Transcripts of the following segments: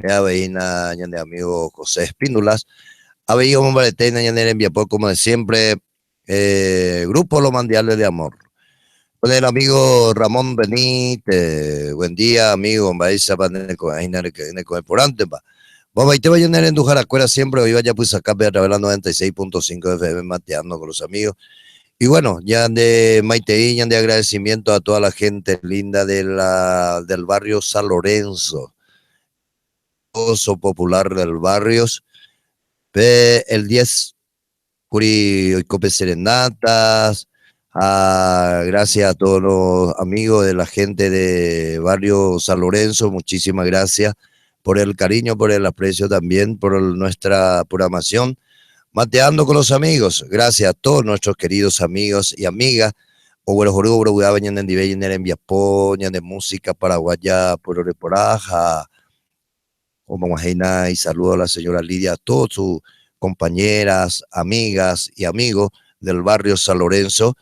Avei ñande amigo José Espíndolas. Avei omombarete ñane rembiapo como de siempre, Grupo Los Mandiales de Amor. Con el amigo Ramón Benítez, buen día amigo, mba'éichapa neko'ẽhína neko'ẽporãntepa. Mavaitéva ñane renduharakuéra siempre oĩva japysakápe a través de la 96.5 FM mateando con los amigos. Y bueno, ñande maitei, ñande agradecimiento a toda la gente linda de la, del barrio San Lorenzo, oso popular del barrios, pe el 10 kuri oikópe serenatas, ha gracias a todos los amigos de la gente de barrio San Lorenzo, muchísimas gracias por el cariño, por el aprecio también, por nuestra programación. Mateando con los amigos, gracias a todos nuestros queridos amigos y amigas. Oguerohory oguerovy'áva ñanendive ñane rembiapo, ñane música paraguaya puerorepora ha omog̃uahẽina isaludo a la señora Lidia, a todos sus compañeras, amigas y amigos del barrio San Lorenzo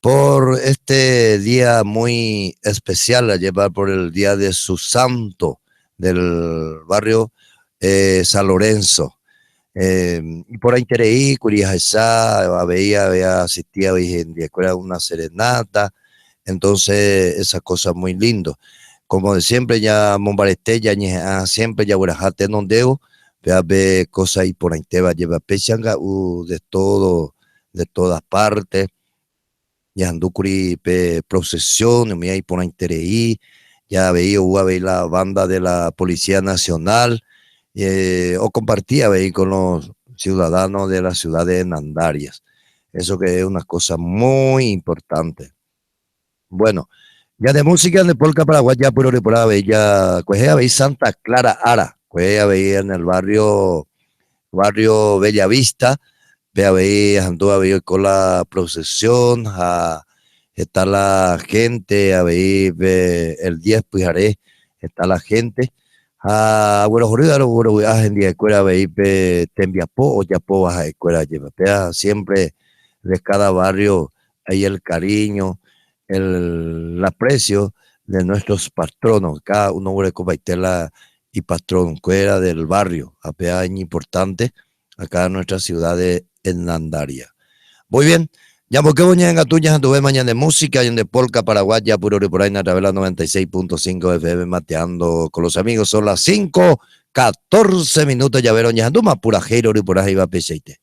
por este día muy especial, a llevar por el día de su santo del barrio San Lorenzo. Iporãiterei kuri ahecha avei asistí avei hendivekuéra una serenata, entonces esa cosa muy lindo. Como de siempre ñamombarete, ñañeha'ã siempre jagueraha tenondévo, péva pe cosa iporãitéva jeva péicha nga'u de todo, de todas partes. Ñahandúkuri pe procesión, umi iporãiterei, ja avei ou avei la banda de la Policía Nacional, okomparti avei con los ciudadanos de la ciudad de Hernandarias. Eso que es una cosa muy importante. Bueno, ñande música de polka paraguaya pyrorepora avei ja kuehe avei Santa Clara ára, kuehe avei en el barrio barrio Bella Vista, pe avei ahandu avei oiko la procesión ha heta la gente avei pe el 10 pyhare heta la gente ha aguerohory aroguerovy'a hendivekuéra avei pe tembiapo ojapóva ha'ekuéra jepe péva siempre de cada barrio hay el cariño, el aprecio de nuestros patronos, cada uno oguerekopaite la ipatronkuéra del barrio, ha péva iñimportante acá en nuestra ciudad de Hernandaria. Muy bien, ñamboykévo ñe'ẽngatu ñahenduvéma ñande música, ñande polka paraguaya, puro ryporaina a través de la 96.5 FM mateando con los amigos, son las 5, 14 minutos, ya vero ñahendúma purahéi roryporã he'iva peichaite.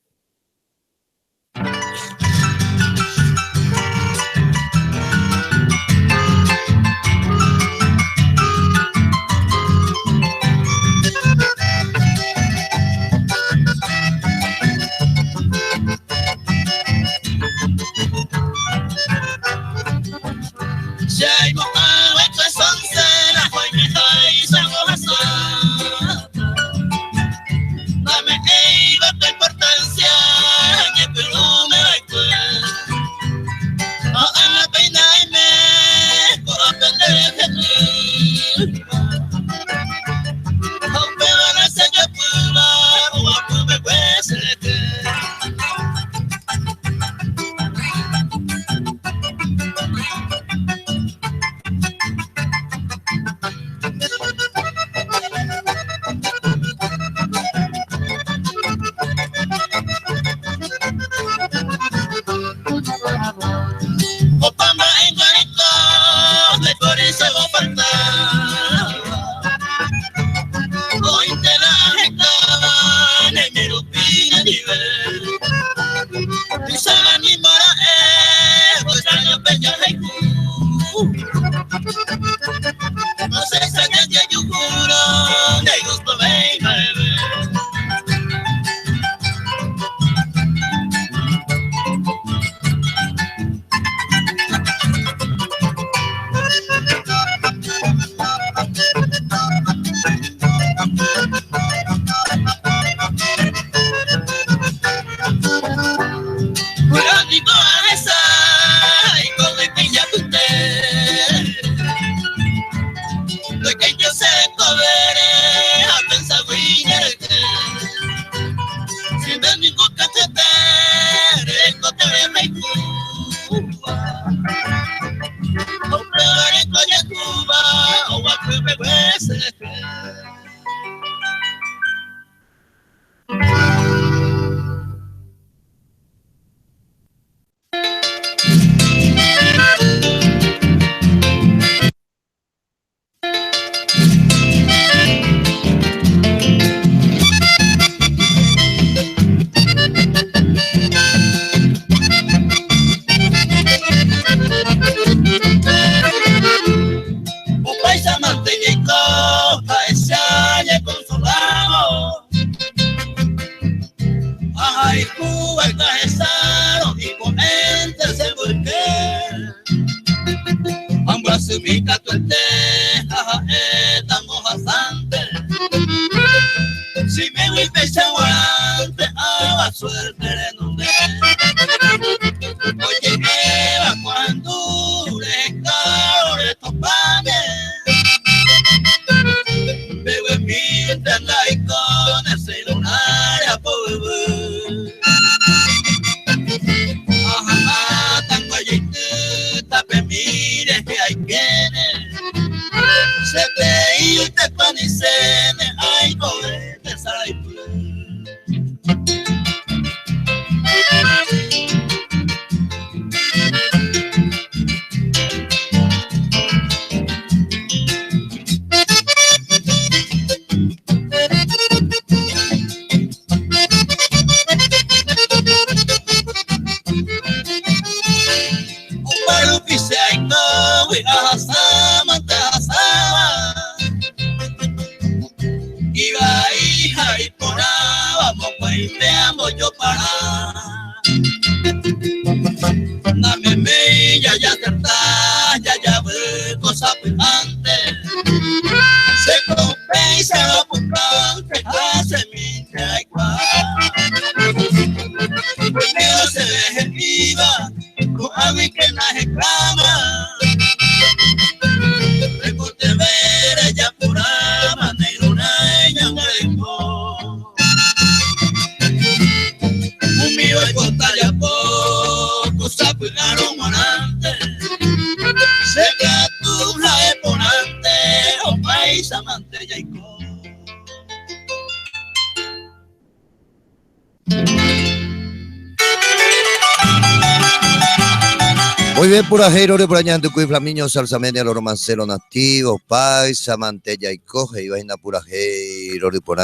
Muy bien, purajeiro, purañanducuy, Flaminio, Salsamenia, los romanceros nativos, paisa, mantella y coge, iba a purajeiro, por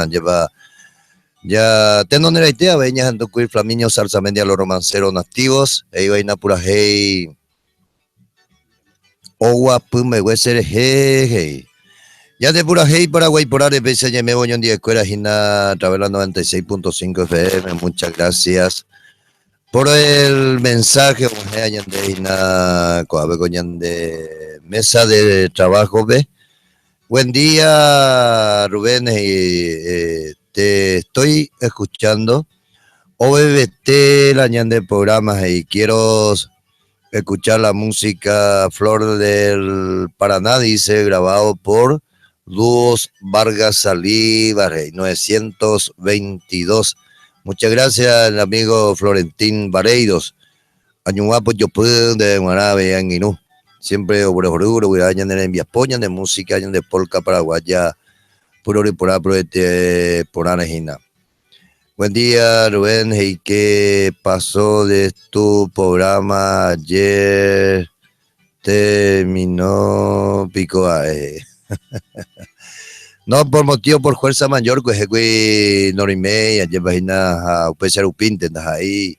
lleva ya tenonera veña anducuy, Flaminio, Salsamenia, los romanceros nativos, e iba a purajei, Ogua, pume, huesere, jeje. Ya de purajei, Paraguay, por Are, pese a me voy un día escuela, Gina, a través de la 96.5 FM, muchas gracias por el mensaje, de mesa de trabajo, ve. Buen día, Rubén, te estoy escuchando. OBBT, la ñan de programas, y quiero escuchar la música Flor del Paraná, dice, grabado por Dúos Vargas Salívar, 922. Muchas gracias, el amigo Florentín Vareiros. Añuapo yo de Guarabe, Anguinú. Siempre obrejoruro, de enviapoña de música, de polka paraguaya, puro y por este por Anejina. Buen día, Rubén. ¿Y qué pasó de tu programa ayer? Terminó pico a. No, por motivo, por fuerza mayor, pues que norime, ayer vagina a upese upinte, ahí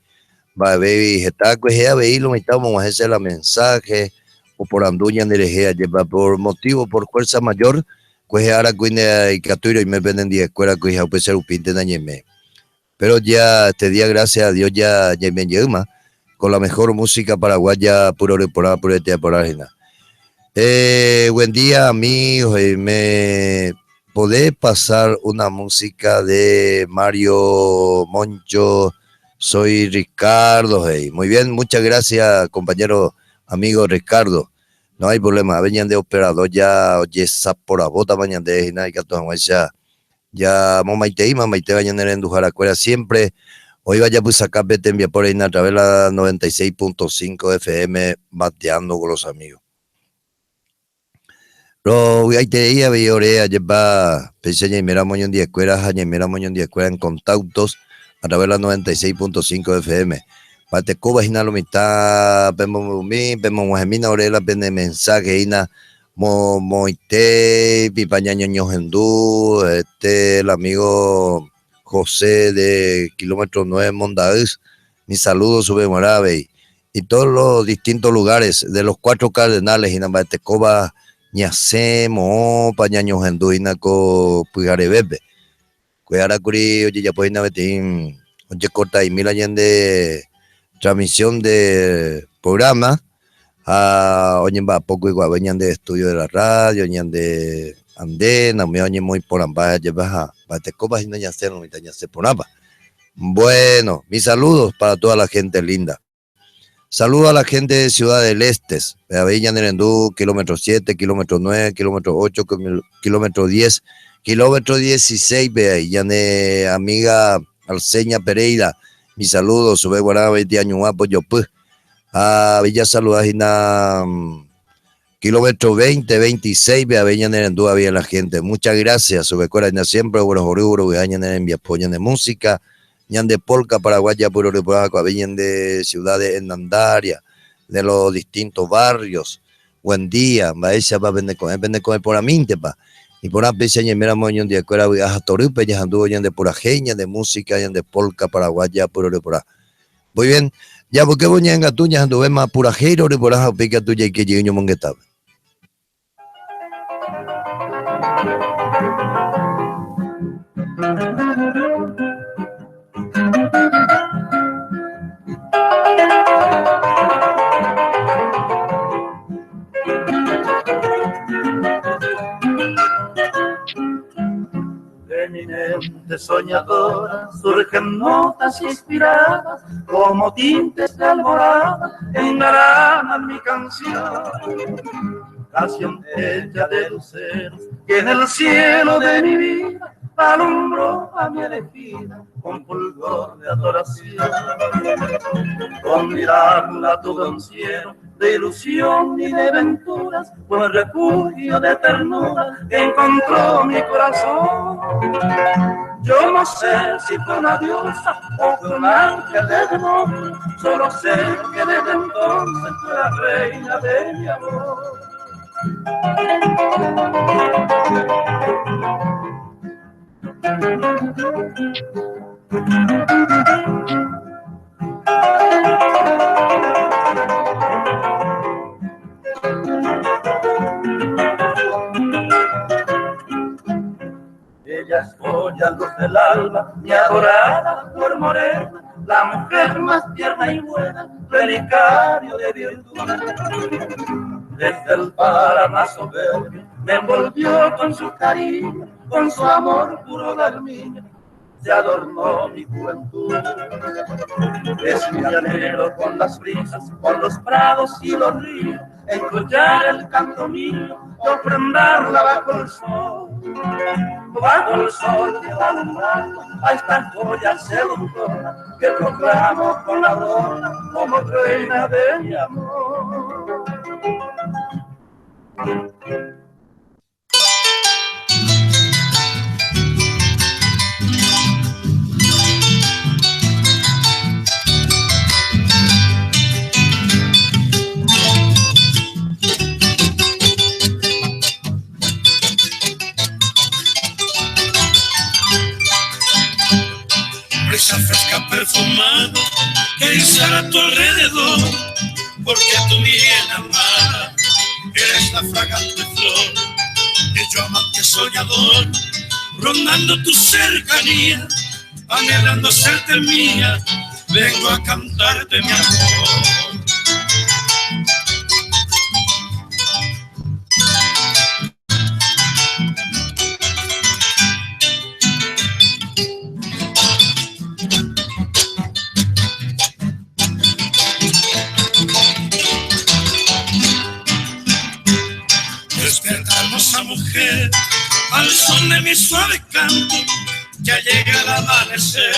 va baby, está pues ya veí lo estamos a hacer la mensaje o por anduña nerejea lleva por motivo, por fuerza mayor, pues ahora cuine y catuiro y me venden die escuela pues ya upese upinte dañeme. Pero ya este día, gracias a Dios, ya ya me lleva con la mejor música paraguaya, puro por por este por arena. Buen día, amigos. Me podés pasar una música de Mario Moncho. Soy Ricardo. Hey. Muy bien, muchas gracias, compañero, amigo Ricardo. No hay problema. Venían de operador ya, oye, por a bota mañana de ya, ya, mamaite mamaite vayan en Dujaracuera siempre. Hoy vaya pues acá, vete envía por ahí a través de la 96.5 FM, bateando con los amigos. Lo voy a ir a ver, lleva peseña y mira moñón de escuela, jaña mira moñón de escuela en contactos a través de la 96.5 FM. Pate Cuba, hina lo mitad, pemo mi, pemo mojemina, orela, pene mensaje, hina mo moite, pipaña ñoño hendú, este, el amigo José de kilómetro 9 Mondaúz, mi saludo sube Morabe y todos los distintos lugares de los cuatro cardenales, hina Batecoba, ñase, mo, pañaño hendú, hina ko pujarebebe. Cuidara curi, oye, ya pues hina betín. Ojekorta'imi la ñande transmisión de programa ha oñemba'apo kuiguave ñande estudio de la radio, ñande andena, umíva oñemoĩ porãmba jepe ha mba'etekópa hína ñasẽrõ mitã ñasẽ porãpa. Bueno, mis saludos para toda la gente linda. Saludo a la gente de Ciudad del Este, avei ñane rendu kilómetro 7, kilómetro 9, kilómetro 8, kilómetro 10, kilómetro 16 pe ahí ñane amiga Alceña Pereira, mi saludo, sube guarã avei tiañuã pojopy. Ha avei jasaluda hína kilómetro 20, 26 pe avei ñane rendu avei a la gente. Muchas gracias, chupekuéra hína siempre oguerohory oguerovy'a ñane rembiapo, ñane música, Ñande polka paraguaya pyrorypy'a ko'ápe ñande ciudad de Hernandaria, de los distintos barrios. Buen día, mba'éichapa pende ko'ẽ, pende ko'ẽ porãmíntepa. Iporã péicha ñaiméramo oñondiekuéra vy'a ha torýpe jahandúvo ñande purahéi, ñande música, ñande polka paraguaya pyroryporã. Muy bien, javykévo ñe'ẽngatu ñahanduvéma purahéi roryporã ha upéi katu jaike jey ñomongetápe. De mi mente soñadora surgen notas inspiradas como tintes de alborada engalanan mi canción. Canción hecha de luceros que en el cielo de mi vida alumbró a mi elegida con fulgor de adoración. Con mirarla tuve un cielo de ilusión y de venturas, fue refugio de ternura que encontró mi corazón. Yo no sé si fue una diosa o fue un ángel de demonio, solo sé que desde entonces fue la reina de mi amor. Ella es joya, luz del alma, mi adorada flor morena, la mujer más tierna y buena, relicario de virtud. Desde el Paraná soberbio me envolvió con su cariño, con su amor puro de armiño, se adornó mi juventud. Es mi llanero con las brisas, con los prados y los ríos, encollar el canto mío y ofrendarla bajo el sol. Bajo el sol que va alumbrando a esta joya seductora que proclamo con la aurora como reina de mi amor. Brisa fresca perfumada que izar a tu alrededor, porque tú mi bien amada eres la fragante flor de yo amante soñador, rondando tu cercanía, anhelando serte mía, vengo a cantarte mi amor. Despierta, hermosa mujer, al son de mi suave canto, ya llega el amanecer,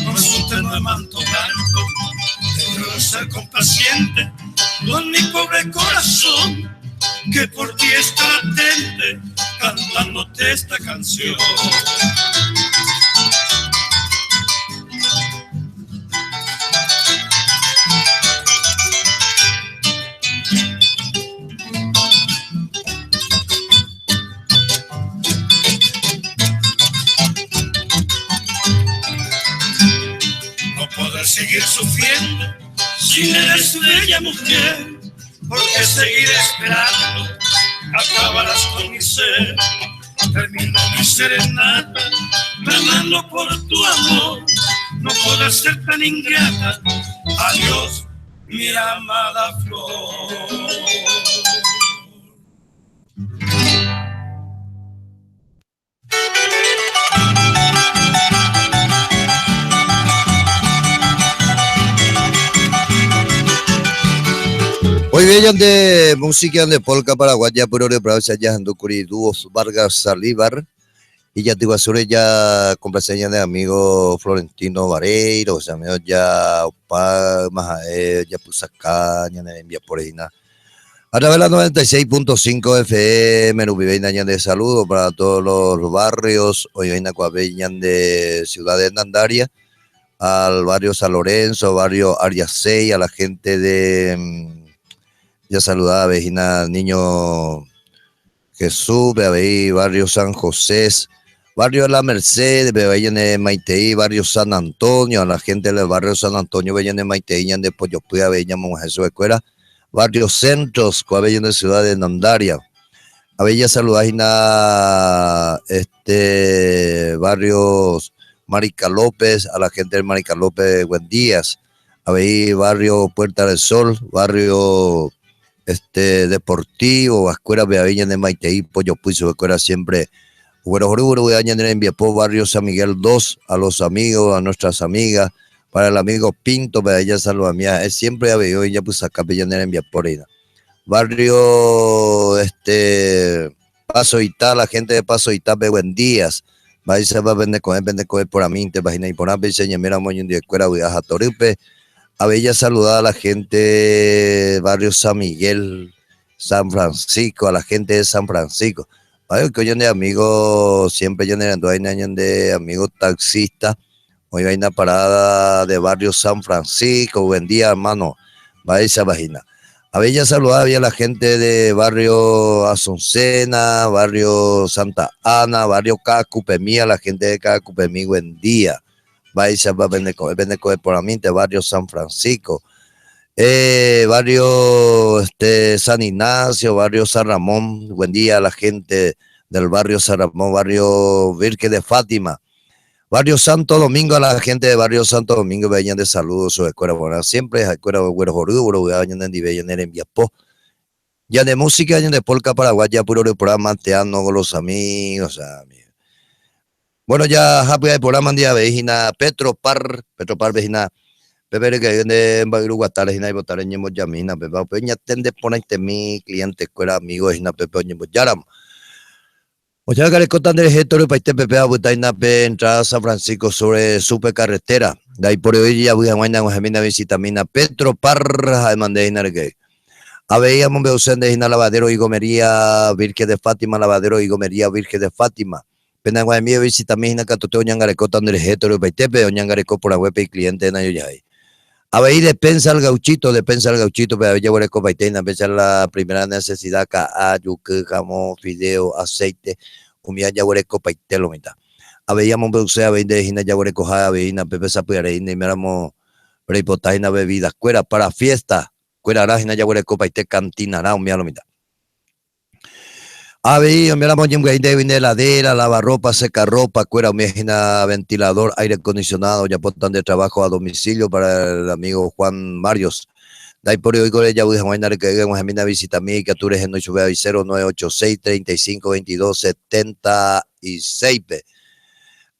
con su tenue manto blanco. Debo ser complaciente con mi pobre corazón, que por ti está latente, cantándote esta canción. No poder seguir sufriendo sin eres bella mujer, porque seguir esperando acabarás con mi ser. Termino mi serenata clamando por tu amor. No podrás ser tan ingrata. Adiós, mi amada flor. Muy bien, de música de polka paraguaya, puro de ya Andukuri, dúos Vargas Salívar. Y ya te ya complacencia de amigo Florentino Vareiro, o sea, amigo ya opa, más ya pusacá, ya envía por ahí, nada. A través de la 96.5 FM, Rubiveina de saludo para todos los barrios, hoy Cuabeñan de Ciudad de Hernandaria, al barrio San Lorenzo, barrio Área 6, a la gente de, ya saludaba, vecina Niño Jesús, barrio San José, barrio de la Merced, de Maiteí, barrio San Antonio, a la gente del barrio San Antonio, de Maiteí, de Pollo Puya, Jesús Escuela, barrio Centros, de Ciudad de Nandaria. A bella saludajina, barrios Marica López, a la gente del Marica López, buen días. A ver, barrio Puerta del Sol, barrio Deportivo, Escuela Beaviña de Maiteí, Pollo Puizo, Escuela siempre. Bueno, barrio San Miguel 2, a los amigos, a nuestras amigas, para el amigo Pinto, para ella saluda mía, es siempre a ver, ya pues acá en por ahí. Barrio Paso Itá, la gente de Paso Itá, buen días. Va se va a vender con él, vende con él por a mí, te imagina y por a mí, mira, moño de escuela, voy a Toripe. A bella saludar a la gente barrio San Miguel, San Francisco, a la gente de San Francisco. Ay, que de amigos, siempre yo de amigos taxistas. Hoy hay una parada de barrio San Francisco. Buen día, hermano. Va esa vagina. A bella saludar a la gente de barrio Azuncena, barrio Santa Ana, barrio Cacupemí, a la gente de Cacupemí, buen día. Va esa va a vender por a mí, de barrio San Francisco. Barrio San Ignacio, barrio San Ramón, buen día a la gente del barrio San Ramón, barrio Virgen de Fátima, barrio Santo Domingo, a la gente de barrio Santo Domingo, vayan de saludos, su escuela buena, siempre es escuela güero jorudo, vayan de vayan en Viapó. Ya de música, ya de polka paraguaya, puro de programa, teano con los amigos, amigos. Bueno, ya happy de programa día vejina Petro Par, Petro Par vejina. Pepe que de Bagru Guatare hina y botar en Yamina, Pepe, Peña tende ponente mi cliente, escuela, amigo, hina Pepe ñemo yaram. O sea que le contan del gesto de paite Pepe abutaina pe entrada a San Francisco sobre supercarretera. De ahí por hoy ya voy a guayna con Gemina visitamina Petro Parra de Mandeina que. A veíamos beusen de hina lavadero y gomería Virgen de Fátima, lavadero y gomería Virgen de Fátima. Pena guayamía visitamina catoteo ñangareco tan del gesto de paite pe ñangareco por la web y cliente na yo ya. A ver, despensa al gauchito, despensa al gauchito, pero ya voy a copaitena, pensa la primera necesidad, ca, yuque, jamón, fideo, aceite, umia ya voy a copaitelo, mitad. A ver, ya mo a ver, de jina ya voy a coja, a ver, pepe sapuyareina, y miramos, prehipotaina, bebida, cuera para fiesta, cuera arajina, ya voy a copaite, cantina, na, umia lo mitad. A ver, miramos, de heladera, lavarropa, secarropa, cuera, umia, ventilador, aire acondicionado, ya potan de trabajo a domicilio para el amigo Juan Marios. De ahí por hoy, con ella, voy a mandar que a mi visita a mí, que tú eres en 986 35 22 76.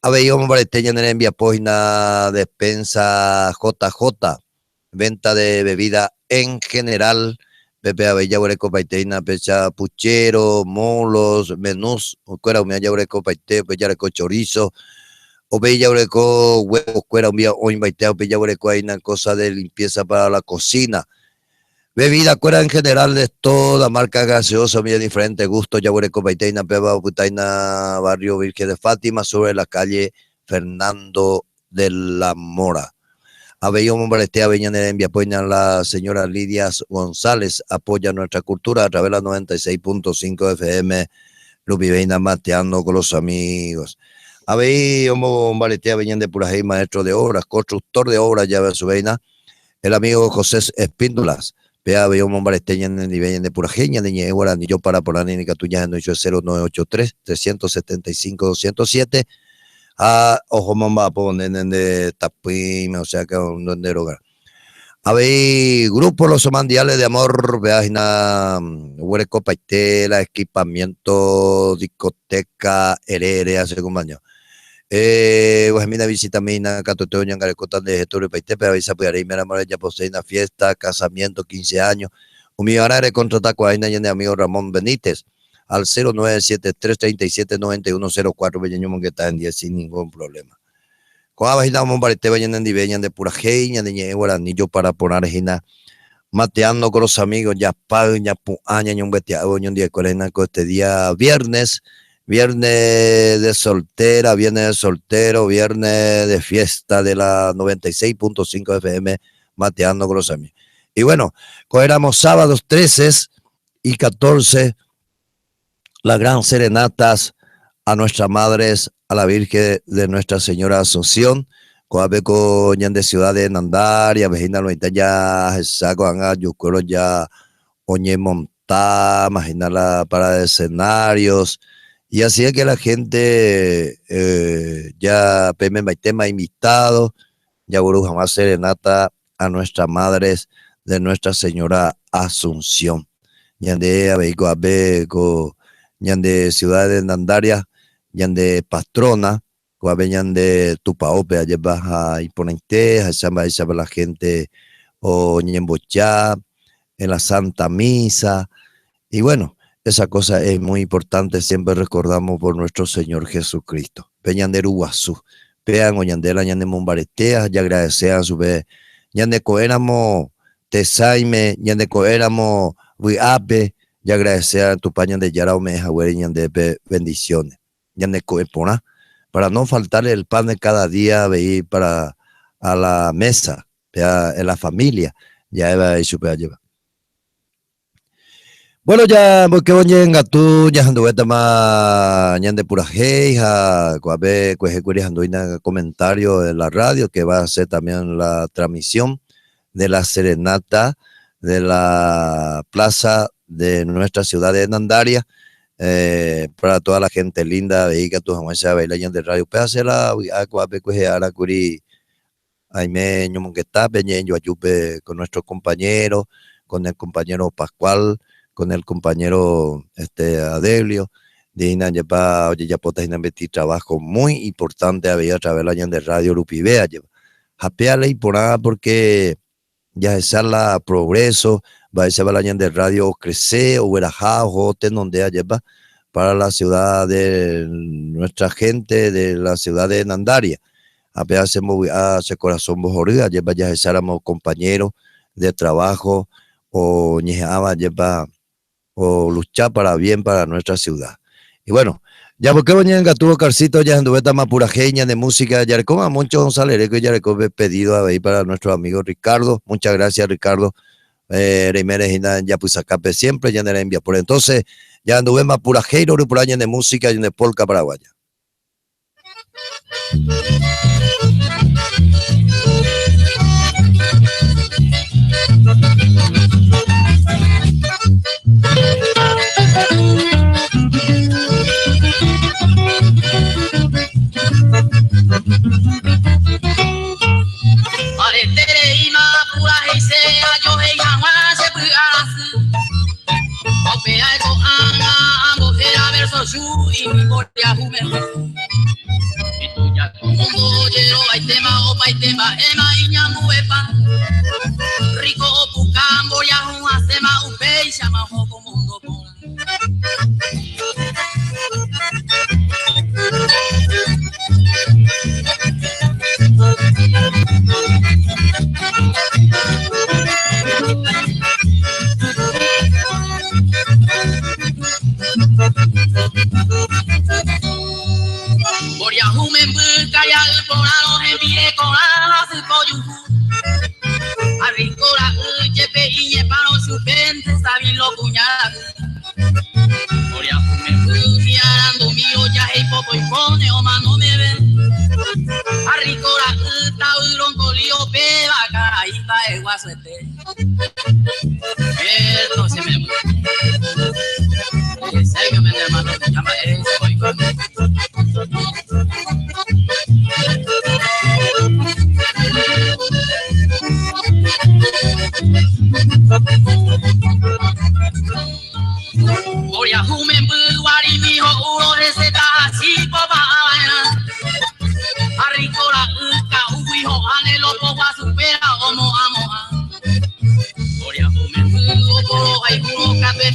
A ver, vamos para este en envía página despensa JJ, venta de bebida en general. Pepe Abella, Huereco, Paiteina, Pecha, Puchero, Molos, Menús, Cuera, Umia, Huereco, Paite, Pecha, Chorizo, Obeya, Huereco, Huevos, Cuera, Umia, Oin, Baitea, Obeya, Huereco, hay una cosa de limpieza para la cocina. Bebida, cuera en general de toda marca gaseosa, mira, diferentes gustos, ya Huereco, Paiteina, Peba, Putaina, Barrio Virgen de Fátima, sobre la calle Fernando de la Mora. Abello Mombarestea, Beña de apoya la señora Lidia González, apoya nuestra cultura a través de la 96.5 FM, Lupiveina mateando con los amigos. Abello Mombarestea, Beña de Purajey, maestro de obras, constructor de obras, ya ve su veina, el amigo José Espíndolas. Vea, Abello Mombarestea, Beña de Purajey, de Ñeguara, ni yo para por la Catuña, 0983 375 207. Ha oho momba'apo nde nde tapỹime, o sea que nde róga. Avei grupo Los Mandiales de Amor pea hína oguerekopaite la equipamiento, discoteca, ere ere ha che compañero. Oguahẽmína visitamína katuete oñangarekóta nderehe torypaitépe avei sapy'are iméramo rejaposéina fiesta, casamiento, quince años, umi ára recontratakuaáina ñane amigo Ramón Benítez al 0973 37 91 04 pe ñañomongeta hendie sin ningún problema. Ko'ãva hína omombaretéva ñanendive ñande purahéi, ñane ñe'ẽ guarani jopara porãre hína, mateando con los amigos, japáy, ñapu'ã, ñañombyetia'ývo oñondive'ekuéra hína ko este día viernes, viernes de soltera, viernes de soltero, viernes de fiesta de la 96.5 FM, mateando con los amigos. Y bueno, cogeramos sábados 13 y 14 las gran serenatas a nuestras madres, a la Virgen de Nuestra Señora Asunción, ko'ápe ko ñande ciudad de Nandaria, hína loĩta jahecha ko'ág̃a jukuéro ja oñemontáma hína la para escenarios y así es que la gente ya pemembaitéma invitado jagueru hag̃ua serenata a nuestras madres de Nuestra Señora Asunción. Ñande avei ko'ápe ko ñande ciudad de Nandaria, ñande patrona, ko'ápe ñande tupaópe ajépa ha iporãite ahecha mba'éichapa la gente oñemboja en la Santa Misa y bueno, esa cosa es muy importante, siempre recordamos por nuestro Señor Jesucristo. Pe ñande Ru Guasu, péango ñande la ñanemombaretea ha jagradecea chupe ñaneko'ẽramo tesãime, ñaneko'ẽramo vy'ápe, jagradecea Tupã Ñandejára ome'ẽ haguére ñandéve bendiciones. Ñaneko'ẽ porã, para no faltarle el pan de cada día avei para a la mesa, péa en la familia, ja'éva ichupe ajépa. Bueno, ya mboykévo ñe'ẽngatu ñahenduvétama ñande purahéi ha ko'ápe kuehe kuri ahendúina comentario de la radio que va a ser también la transmisión de la serenata de la plaza de nuestra ciudad de Nandaria para toda la gente linda avei ikatu hag̃uáicha avei la ñande radio upéva che la vy'a ko'ápe kuehe ára kuri Aime ñomongetápe, ñe'ẽjoajúpe con nuestro compañero, con el compañero Pascual, con el compañero este Adelio, ndéina jepa ojejapóta hína peteĩ trabajo muy importante avei a través la ñande radio rupive ajépa. Ha péa la iporã porque jahecha la progreso, mba'éichapa la ñande radio ocrece, ogueraha oho tenonde ajépa para la ciudad de nuestra gente de la ciudad de Nandaria. Ha péva chembovy'a che korasõ mbohory, ajépa jahecháramo kompañéro de trabajo oñeha'ãva ajépa olucha para bien para nuestra ciudad. Y bueno, jamboykévo ñe'ẽngatúvo Carcito jahenduvétama purahéi ñane música jarekóma Moncho González reko jareko pe pedido avei para nuestro amigo Ricardo. Muchas gracias Ricardo reimére hína japysakápe siempre ñane rembiapóre. Entonces, jahenduvéma purahéi roryporã ñane música ñane polka paraguaya.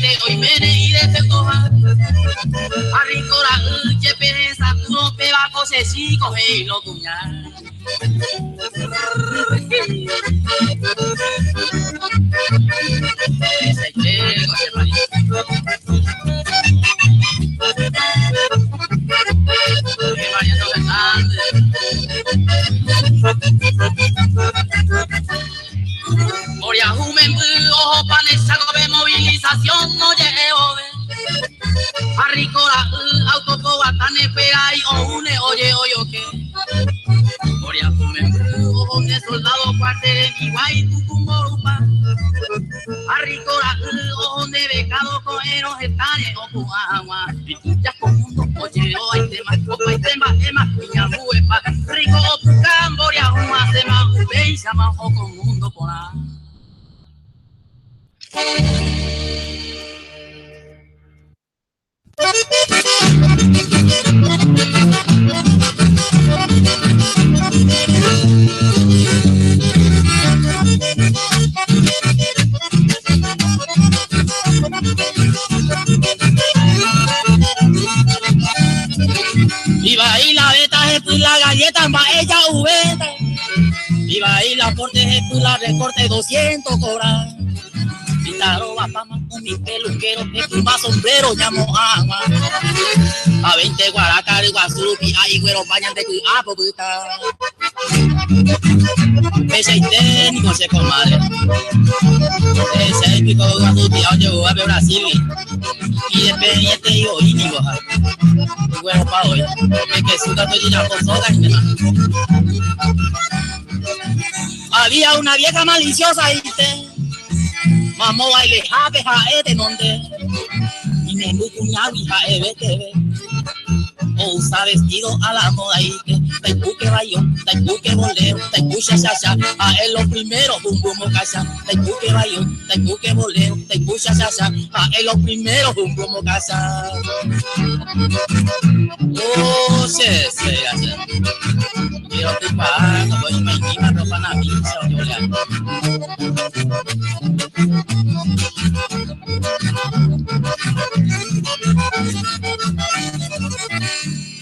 Chete oiméne idefectoha. Arrico ra'y jepe hesatũrõ péva ko che chíko he'i lo kuña. Mboriahu memby ohopa ne chákope movilización oje'e vove. Ha rico ra'y auto poguata ne perai oúne oje'oioke. Mboriahu memby oho ne soldado cuartel rembiguái tukumborupa. Ha rico ra'y oho nde becado ko'ẽrõ hetãre opu'ã hag̃ua. Ituja ko mundo oje'oaitéma opaite mba'éma iñambuepa. Rico opuka mboriahu asẽma upéichama oho ko mundo porã. Ivai la beta hepy la galleta mba'e ja'uvéta. Ivai la corte hepy la recorte doscientos cobra. Itarovapáma umi peluquero hepyma sombrero ñamo'ã hag̃ua. Ha veinte guaraka ryguasu rupi'a igueropa ñande py'a popyta. Upeichaite niko che comadre. Upeichaite piko ryguasu rupi'a ojeguáva pe Brasil-gui. Idependiente voi niko ha. Igueropa voi. Pe kesu katu ojejapo soga hína. Había una vieja maliciosa ite, mamo bailehápe ha'e tenonde, imemby kuñágui ha'eve teve, ousa vestido a la moda ite, taipúke baión, taipúke bolero, taipu cha-cha-cha, ha'e lo primero humbu mokacha, taipúke baión, taipúke bolero, taipu cha-cha-cha, ha'e lo primero humbu mokacha. Oh, che, che, che.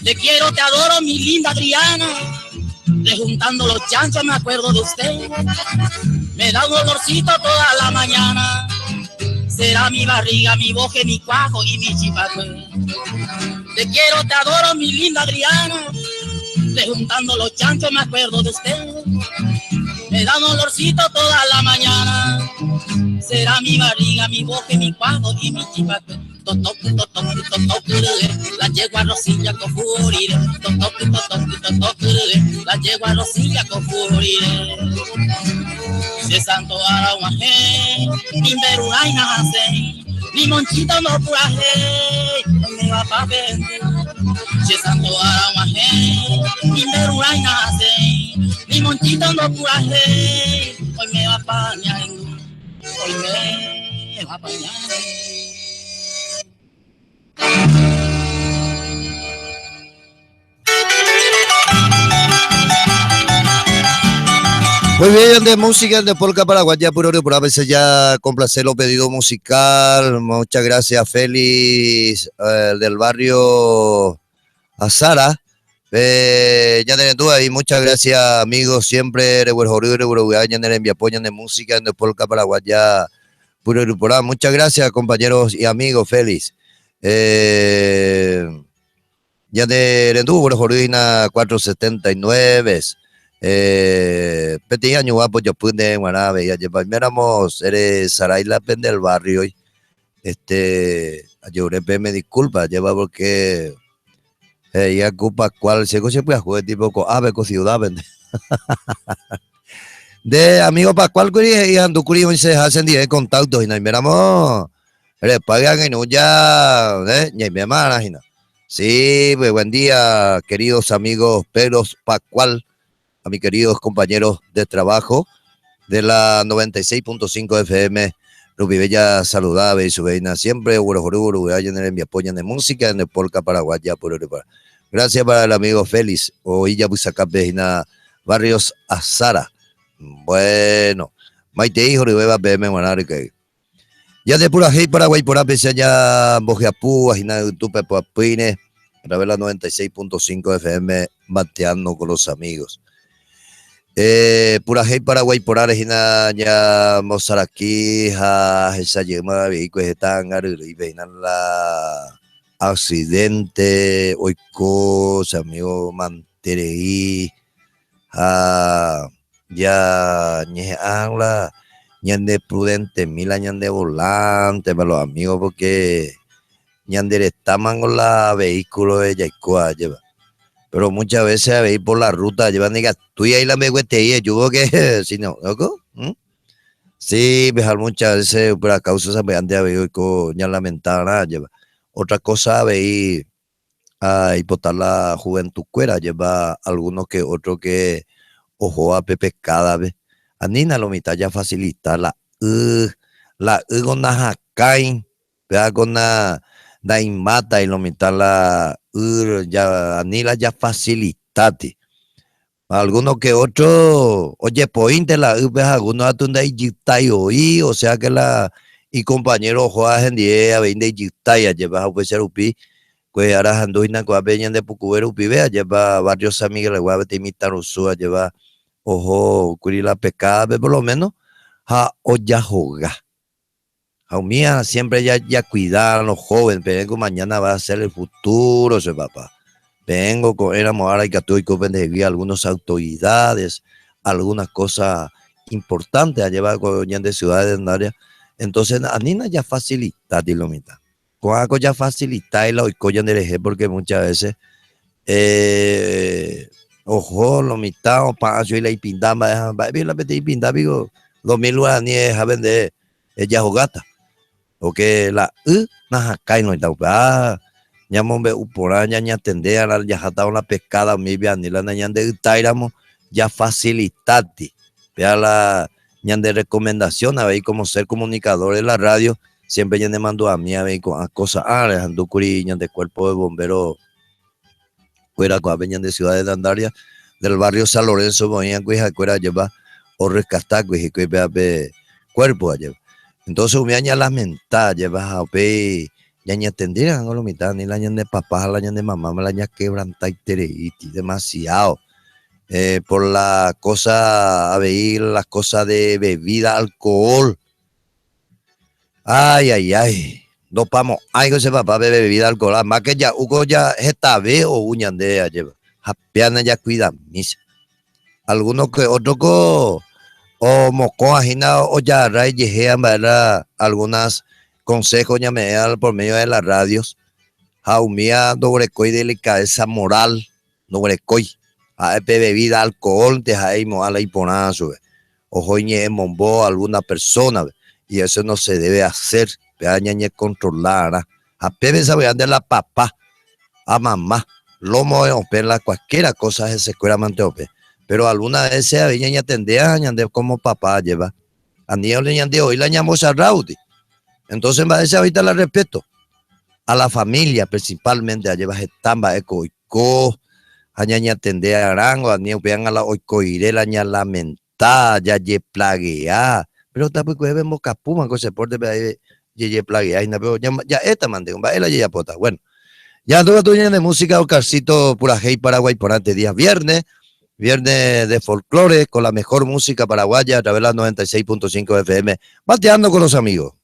Te quiero, te adoro, mi linda Adriana. De juntando los chanchos me acuerdo de usted. Me da un olorcito toda la mañana. Será mi barriga, mi boje, mi cuajo y mi chipacue. Te quiero, te adoro, mi linda Adriana. De juntando los chanchos me acuerdo de usted. Me da un olorcito toda la mañana. Será mi barriga, mi boje, mi cuajo y mi chipacue. Totoku, totoku, totoku, la yegua rosilla con furire. Totoku, totoku, totoku, la yegua rosilla con furire. Si santo araguaje, ni mberuraina hase, ni monchito no puraje, me va pa vender. Si santo araguaje, ni mberuraina hase, ni monchito no puraje, hoy me va pa hoy me va pa Muy bien, de música de Polka Paraguaya, puro por a veces ya complacer lo pedido musical. Muchas gracias, Félix, del barrio Azara. Ya tenés tú ahí, muchas gracias, amigos, siempre, de música de Polka Paraguaya, puro Muchas gracias, compañeros y amigos, Félix. Ya de Rendu, Jorina 479. Peteĩ año guapo yo pune guará ya llevamos eres Saray la del barrio este yo me disculpa lleva porque ella ocupa cual se se puede jugar tipo co ave co ciudad de amigo Pascual curi y andu curi hoy se hacen día de contacto y no miramos le pagan y no ya eh ni me imagino. Sí, pues buen día, queridos amigos Pedro Pascual, a mis queridos compañeros de trabajo de la 96.5 FM, Rubibella saludable y su veina siempre, en el apoyan de música en el Polka Paraguaya por Gracias para el amigo Félix, Oilla Busacape, Barrios Azara. Bueno, Maite hijo, Rubeba PM, Guanarique. Ñande purahéi Paraguái porãpe che añambohyapu ahína yvytúpe poapýre a través la 96.5 FM Mateando con los amigos. Eh, purahéi Paraguái porãre hína ñamosaraki ha ahecha jeýma avei kuehe ta'anga ryrýipe hína la accidente oiko che amigo manterei ha ya ñehe'ã la ñande prudentemi la ñande volante pa los amigos porque ñande retámango la vehículo jaikóva ajépa. Pero muchas veces avei por la ruta ajépa ndaikatúi la mbeguetei eju porque si no, ¿loco? ¿Mm? Sí, pues muchas veces upéva causa sapy'ánte avei oiko ñalamentarã ajépa. Otra cosa avei aipota la juventud kuéra ajépa alguno que otro que ohóva pe pecadape. Anína lo mitã jafacilita la y, la y ko nahakãi, péva ko na ndaimátai lo mitã la y ja ani la jafacilitáti. Alguno que otro ojepoínte la ýpe ha alguno katu ndaijytái voi, o sea que la icompañero ohóva hendie avei ndaijytái ajépa ha upéicha rupi kuehe ára ahandu hína ko'ápe ñande pukuve rupive ajépa barrio San Miguel-gua peteĩ mitãrusu ajépa oho kuri la pekádape por lo menos ha ojahoga. Ha umía siempre ya ya cuida los jóvenes, peẽko mañana va a ser el futuro che papá. Peẽngo ko'ẽramo ára ikatu oiko pendehegui algunos autoridades, algunas cosas importantes ajépa ko ñande ciudad de área. Entonces anína ya facilitati lo mitã. Ko'ã ko ya facilitái la oiko ñanderehe porque muchas veces eh, oho lo mitã opa'ã chugui la ipinda mba'e ha mba'e la peteĩ pinda piko 2000 guarani eha pende ejahogáta. Porque la y nahakãi noĩta upe. Ah, ñamombe'u porã ñañatende arã jahátavo la pescada umi ani la nañande'ytáiramo jafacilitáti. Péa la ñande recomendación avei como ser comunicador de la radio, siempre ñanemandu'ami avei ko'ã cosa ára ahendúkuri ñande cuerpo de bombero kuéra ko'ápe ñande ciudad de Dandaria, del barrio San Lorenzo oĩakue ha'ekuéra ajépa orrescatákuri hikuái péva pe cuerpo ajépa. Entonces umi añalamenta ajépa ha upéi ñañatendérã hag̃ua lo mitã ani la ñande papá ha la ñande mamá la ñakebrantaitereíti demasiado por la cosa avei las cosas de bebida alcohol. Ay, ay, ay. Ndopamo'ãiko che papá pe bebida alcohol. Además que ja'úko ja hetave ou ñande ajépa. Ha péana jacuidami che. Alguno que otro ko omokõva hína ojagarra ijehe ha mba'éra algunas consejos ñame'ẽva por medio de las radios ha umíva ndoguerekói delicadeza moral, ndoguerekói. Ha'e pe bebida alcohol-nte ha'e imo'ã la iporã chupe. Oho iñe'ẽmombo alguna persona-pe y eso no se debe hacer, péva ñañecontrola arã. Ha pépe sapy'ánte la papá ha mamá lomo opẽ la cualquiera cosa hesekuéra mante opẽ. Pero alguna veces avei ñañatende ha ñande como papá ajépa. Ani ole ñande oĩ la ñambocharráuti. Entonces mba'éicha oĩta la respeto a la familia principalmente ajépa heta mba'e ko oiko ha ñañatende arãngo ani upéva la oikoire la ñalamenta, jajeplaguea. Pero tapykueve mbokapúma ko che pórtepe ahí jejeplaguea hína pero ja'éta mante mba'e la jejapóta. Bueno, ñahendu katu ñane música Oscarcito purahéi Paraguái porãnte día viernes, viernes de folclore con la mejor música paraguaya a través de la 96.5 FM, Mateando con los amigos.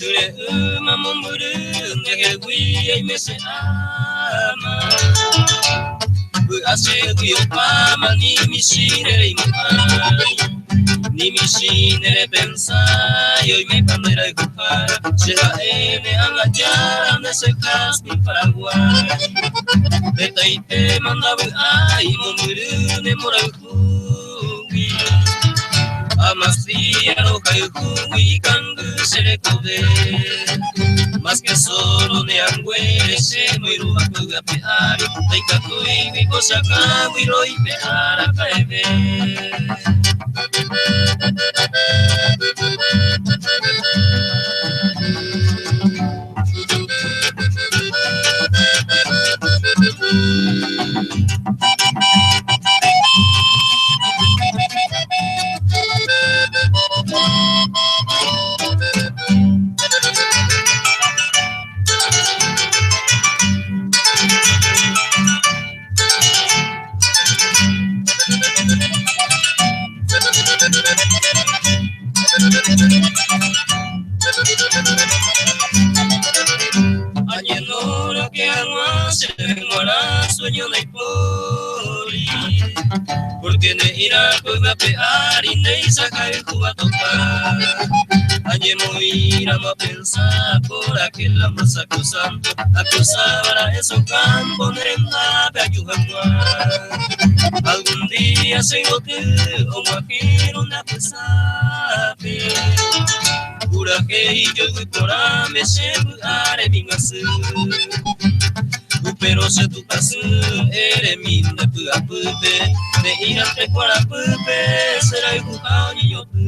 Tyre'ỹma mombyry ndehegui aime che áma. Vy'a chégui opáma ni michĩre reimo'ãi, ni michĩne repensái oimépa nde rayhuhára che ha'e ne ág̃a jára nde che Jasmine Paraguái. Hetaitéma ndavy'ái mombyry ne mborayhúgui, Amasía rohayhúgui ikangy che rekove. Más que solo ne anguére che moirũva ko yvy ári, ndaikatúigui ko che akãgui roipe'a araka'eve. Chéve g̃uarã sueño ndaipóri, porque ne'ĩra ko yvape ári ndéicha ha'ehúva topa. Añemoĩramo apensa por aquel amor sacrosanto acusaba esos campos ne rendápe aju hag̃ua. Algún día che yvoty og̃uahẽrõ nde apysápe, purahéi joyvy porãme che py'a remig̃uasy. Upérõ che Tupãsy eremi nde py'apýpe, ne'ĩrante kuarapýpe che rayhuha oñeñotỹ.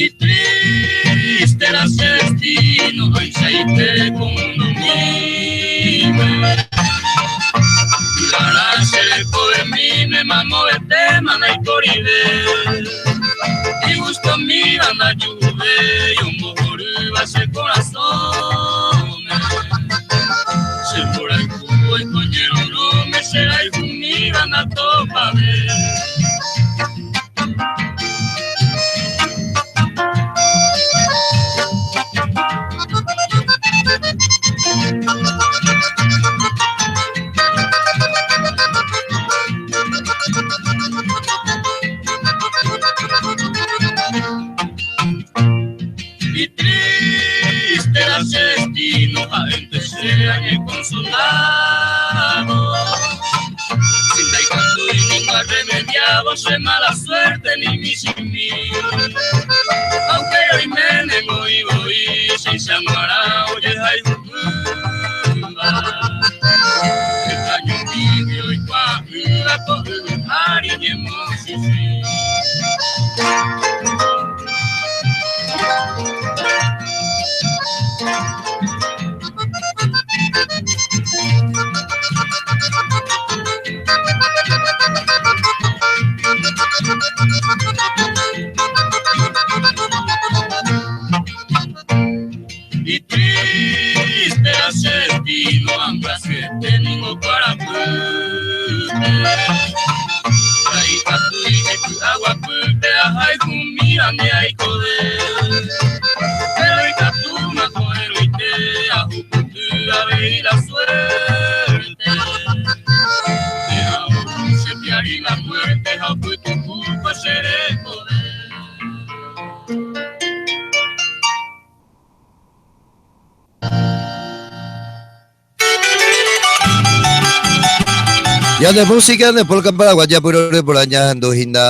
Y triste era ese destino, aichaite ko mundo míme. Vy'arã che rekovemíme mamovetéma ndaiporive. Igustomíva ndajuhuvéi ombohorýva che korasõme. Che mborayhu oiko ñerorõme che rayhumíva ndatopave. Y triste era ese destino, ha'énte che añeconsolado. Si ndaikatúi ningo arremediávo che mala suerte ni michĩmi. Aunque oiméne oĩ voi chéicha g̃uarã ojehayhu'ỹva. Heta ñomígui oikuaa'ỹva ko yvy ári ñemochichĩ. Y triste era che destino, ambyasyete ningo kuarapýpe. Ndaikatúi jaipy'aguapýpe ahayhumíva nde aikove. Péro ikatúma ko'ẽrõite ahupyty avei la suerte. Térã ou che piári la muerte ha opytu'úpa che rekove. Ya de música de polka paraguaya puro por año hína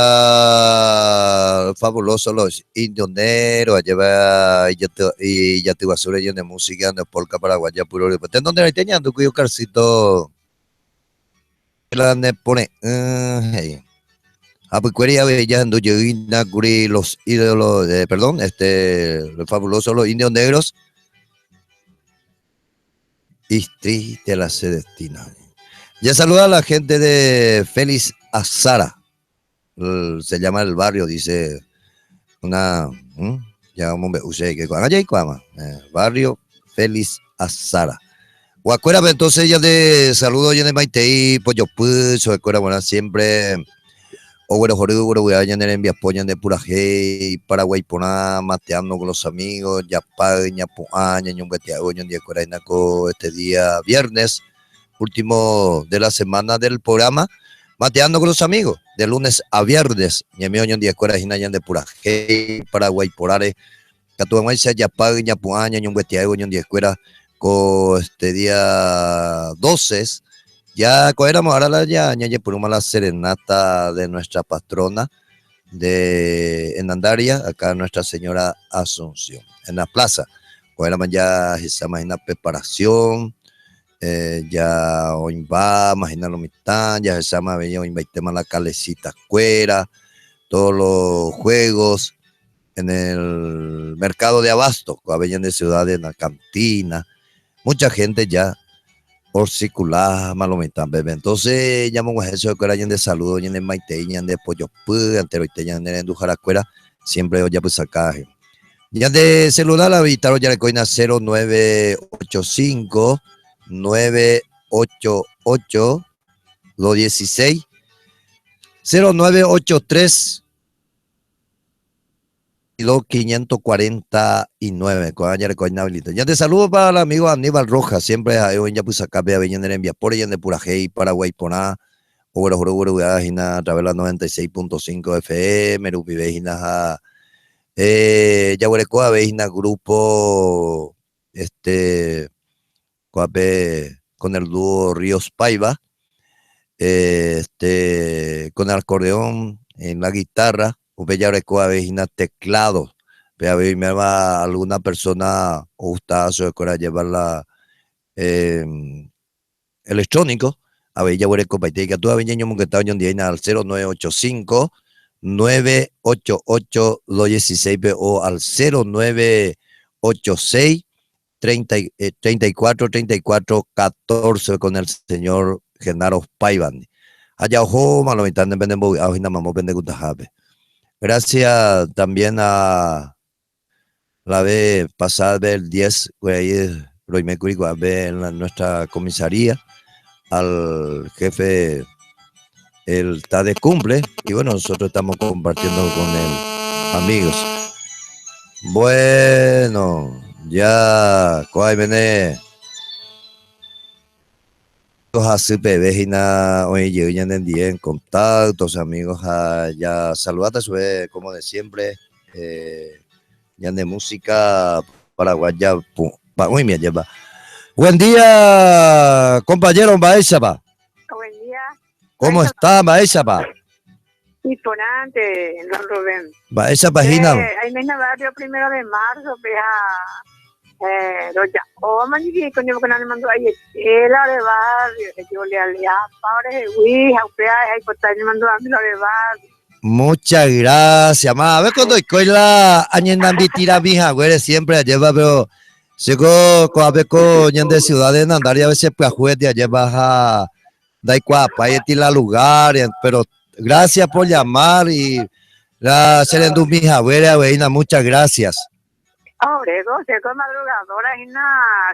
fabuloso los indios negros lleva y ya te basura de música de polka paraguaya puro ¿Dónde hay teñando cuyo carcito la ne pone hey. Hapykuéri avei jahendu jeýna kuri los ídolos, eh, perdón, este, los fabulosos los indios negros. Y triste la se destino. Ya saluda a la gente de Félix Azara. Se llama el barrio, dice una ya omombe'u che que ko'ág̃a jaikuaáma. Eh, barrio Félix Azara. Guakuérape entonces ya de saludo ñane maitei pojopy chupekuéra g̃uarã siempre oguerohory oguerovy'a ñane rembiapo ñande purahéi Paraguái porã mateando con los amigos japáy ñapu'ã ñañombyetia'y oñondiekuéra hína ko este día viernes último de la semana del programa Mateando con los amigos de lunes a viernes ñaime oñondiekuéra hína ñande purahéi Paraguái porãre Katu hag̃uáicha japáy ñapu'ã ñañombyetia'évo oñondiekuéra ko este día 12, ya ko'ẽramo ára la ya ñañepyrũma la serenata de nuestra patrona de Enandaria, acá Nuestra Señora Asunción, en la plaza. Ko'ẽramo ya hecháma hína preparación, eh, ya oĩmbáma hína lo mitã, jahecháma avei oĩmbaitéma la kalecita kuéra, todos los juegos, en el mercado de abasto, ko'ápe ñande ciudad de la cantina. Mucha gente ya orsiculá lo mitã peve. Entonces ñamog̃uahẽ chupekuéra ñande saludo, ñande maitei, ñande pojopy, enteroite ñane renduharakuéra siempre ojapysaka. Ñande celular aveitarõ jarekóina 0985 988 216 0983 549 ko'ág̃a jareko inhabilita. Ñande saludo para el amigo Aníbal Rojas, siempre ha'e oĩ japysakápe avei ñane rembiapóre, ñande purahéi Paraguái porã, oguerohory oguerovy'a hína a través la 96.5 FM rupive hína ha eh, jaguereko avei hína grupo este ko'ápe con el dúo Ríos Paiva, este con el acordeón en la guitarra, upe jareko avei hína teclado, pe avei oiméva alguna persona ogustaba chupekuéra llevar la electrónico, avei jaguerekopaite ikatu avei ñañomongeta oñondivéina al 0985 988 216 pe o al 0986 34 34 14 con el señor Genaro Paiva ndi. Ha ja ohóma lo mitã pende mbovy'a hína mamo pende kundahápe. Gracias también a la vez pasada el 10 ahí roime kuri ko'ápe en la, nuestra comisaría al jefe él está de cumple y bueno, nosotros estamos compartiendo con él amigos. Bueno, ya, ko'ág̃a mene hasy peve hína oĩ jey ñanendie en contacto, amigos, ha ya saludáta chupe como de siempre, eh, ñande música paraguaya pa'ũime ajépa. Buen día, compañero, mba'éichapa? Buen día. ¿Cómo está, mba'éichapa? Iporãnte, don Rubén. Mba'éichapa hína? Eh, aime barrio primero de marzo, pe ha eh, roja'óma niki ko ñemokuena ne mandu'aiete la ore barrio, he'i olealeapa orehegui ha upéva aipota ñemandu'ami la ore barrio. Muchas gracias, ma. A ver cuando oikói la añenambitiravi haguére siempre ajépa, pero chéko ko'ápe ko ñande ciudad de Nandaria a veces pyahuete ajépa ha Ndaikuaapáieti la lugar, pero gracias por llamar y la che rendumi haguére aveína muchas gracias. Obrego, che ko madrugadora hína,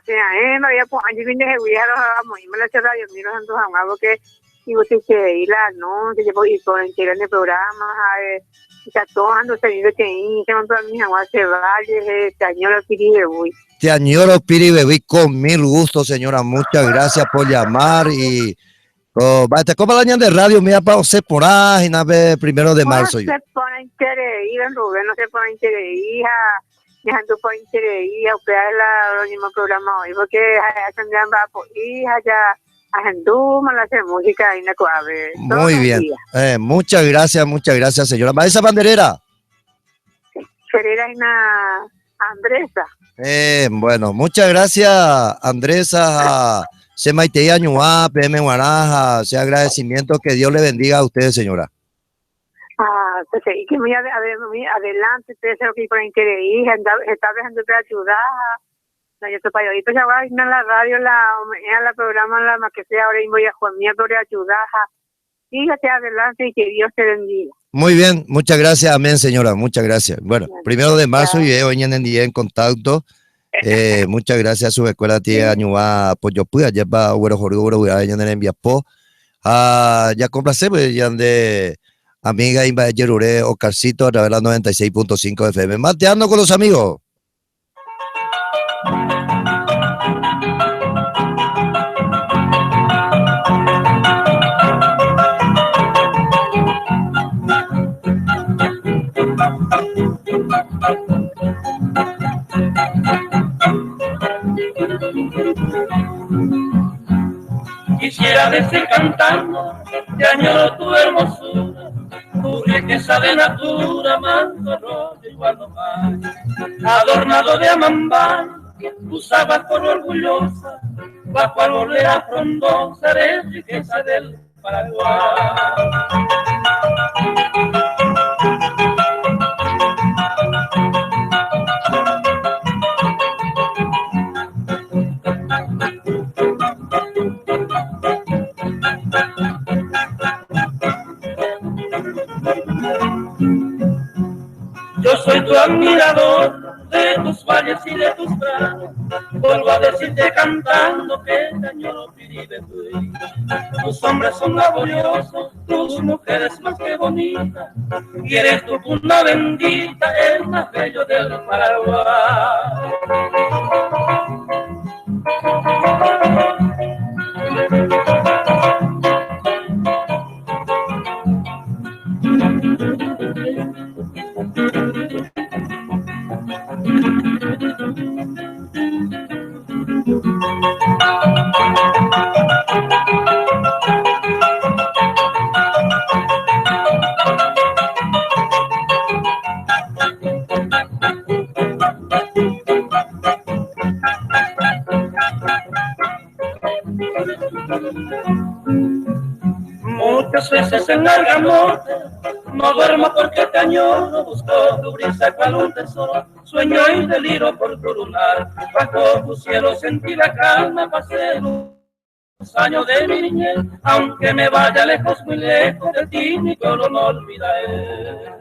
che aẽ mba'e apu'ã jepi ndehegui ha amoĩma la che radiomi rohendu hag̃ua porque igustoiterei la anuncio, jepo iporãiterei ne programa ha ikatu ahendusemi peteĩ che mandu'ami hag̃ua che valle he te añoro Pirivevúi. Te añoro Pirivevúi con mil gusto señora, muchas gracias por llamar y ko mba'etekópa la ñande radio umíapa osẽ porã hína pe primero de marzo. Osẽ porãiterei don Rubén, osẽ porãiterei ha ñahendu porãiterei ha upéva es la roñemoprograma oĩ porque ha'e che amba'apo'i ha ja ahendúma la che música hína ko'ápe todos Muy los bien. días. Muchas gracias, muchas gracias señora. Mba'éichapa nde réra? Che réra hína Andresa. Eh, bueno, muchas gracias Andresa ha che maitei añuã peẽme g̃uarã ha che agradecimiento que Dios le bendiga a ustedes señora. Ah, pues he'i que muy muy adelante ustedes lo que iporãiterei heta pehendu pe ayuda ha ndajatopái oĩ pechagua hína la radio la ome'ẽva la programa la más que sea ore imboyajuamía pe ore ayuda ha Sígate adelante y que Dios te bendiga. Muy bien, muchas gracias, amén señora, muchas gracias. Bueno, primero de marzo y hoy en en contacto. Eh, muchas gracias su escuela tía añuva pojopy ajepa oguerohory oguerovy'a ñane rembiapo ha ya complace pues ñande amiga imba'ejerure Oscarcito a través de la 96.5 FM. Mateando con los amigos. Quisiera decir cantando, te añoro tu hermosura, tu riqueza de natura, manto rojo y guadomay, adornado de amambay, tus aguas por orgullosa, bajo arboleda frondosa, eres riqueza del Paraguay. tanto que te añoro, Piribebuy. Tus hombres son laboriosos, tus mujeres más que bonitas, y eres tu cuna bendita, el más bello del Paraguay. Muchas veces en larga noche no duermo porque te añoro, busco tu brisa cual un tesoro, sueño y deliro por tu lunar. Bajo tu cielo sentí la calma, pasé los años de mi niñez, aunque me vaya lejos, muy lejos de ti, mi pueblo no olvidaré.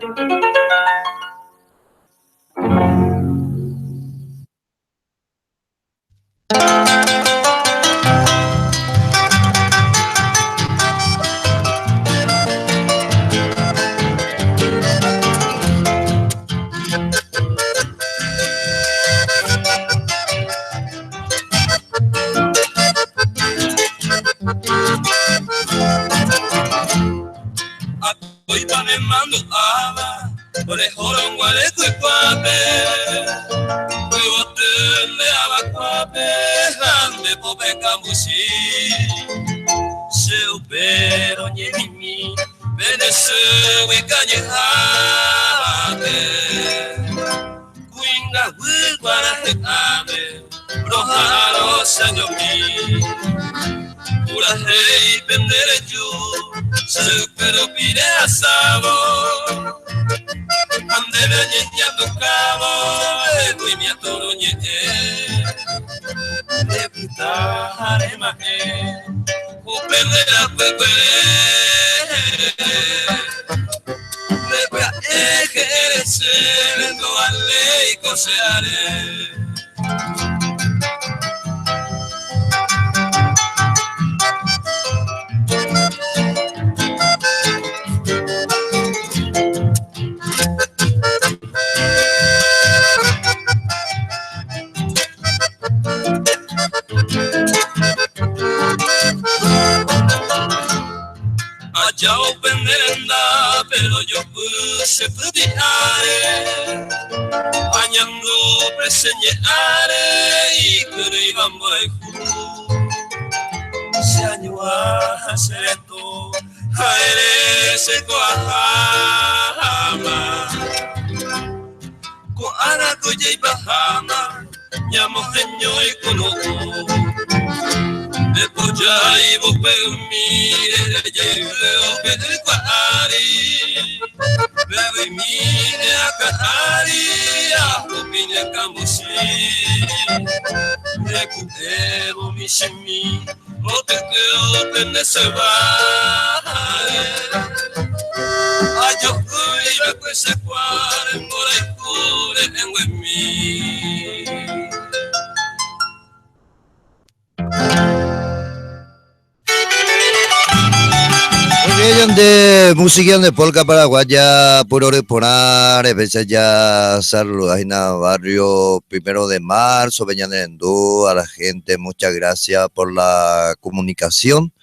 De música de polka paraguaya, puro reponar, veces ya saludos en barrio Primero de Marzo, Peñanendú, a la gente, muchas gracias por la comunicación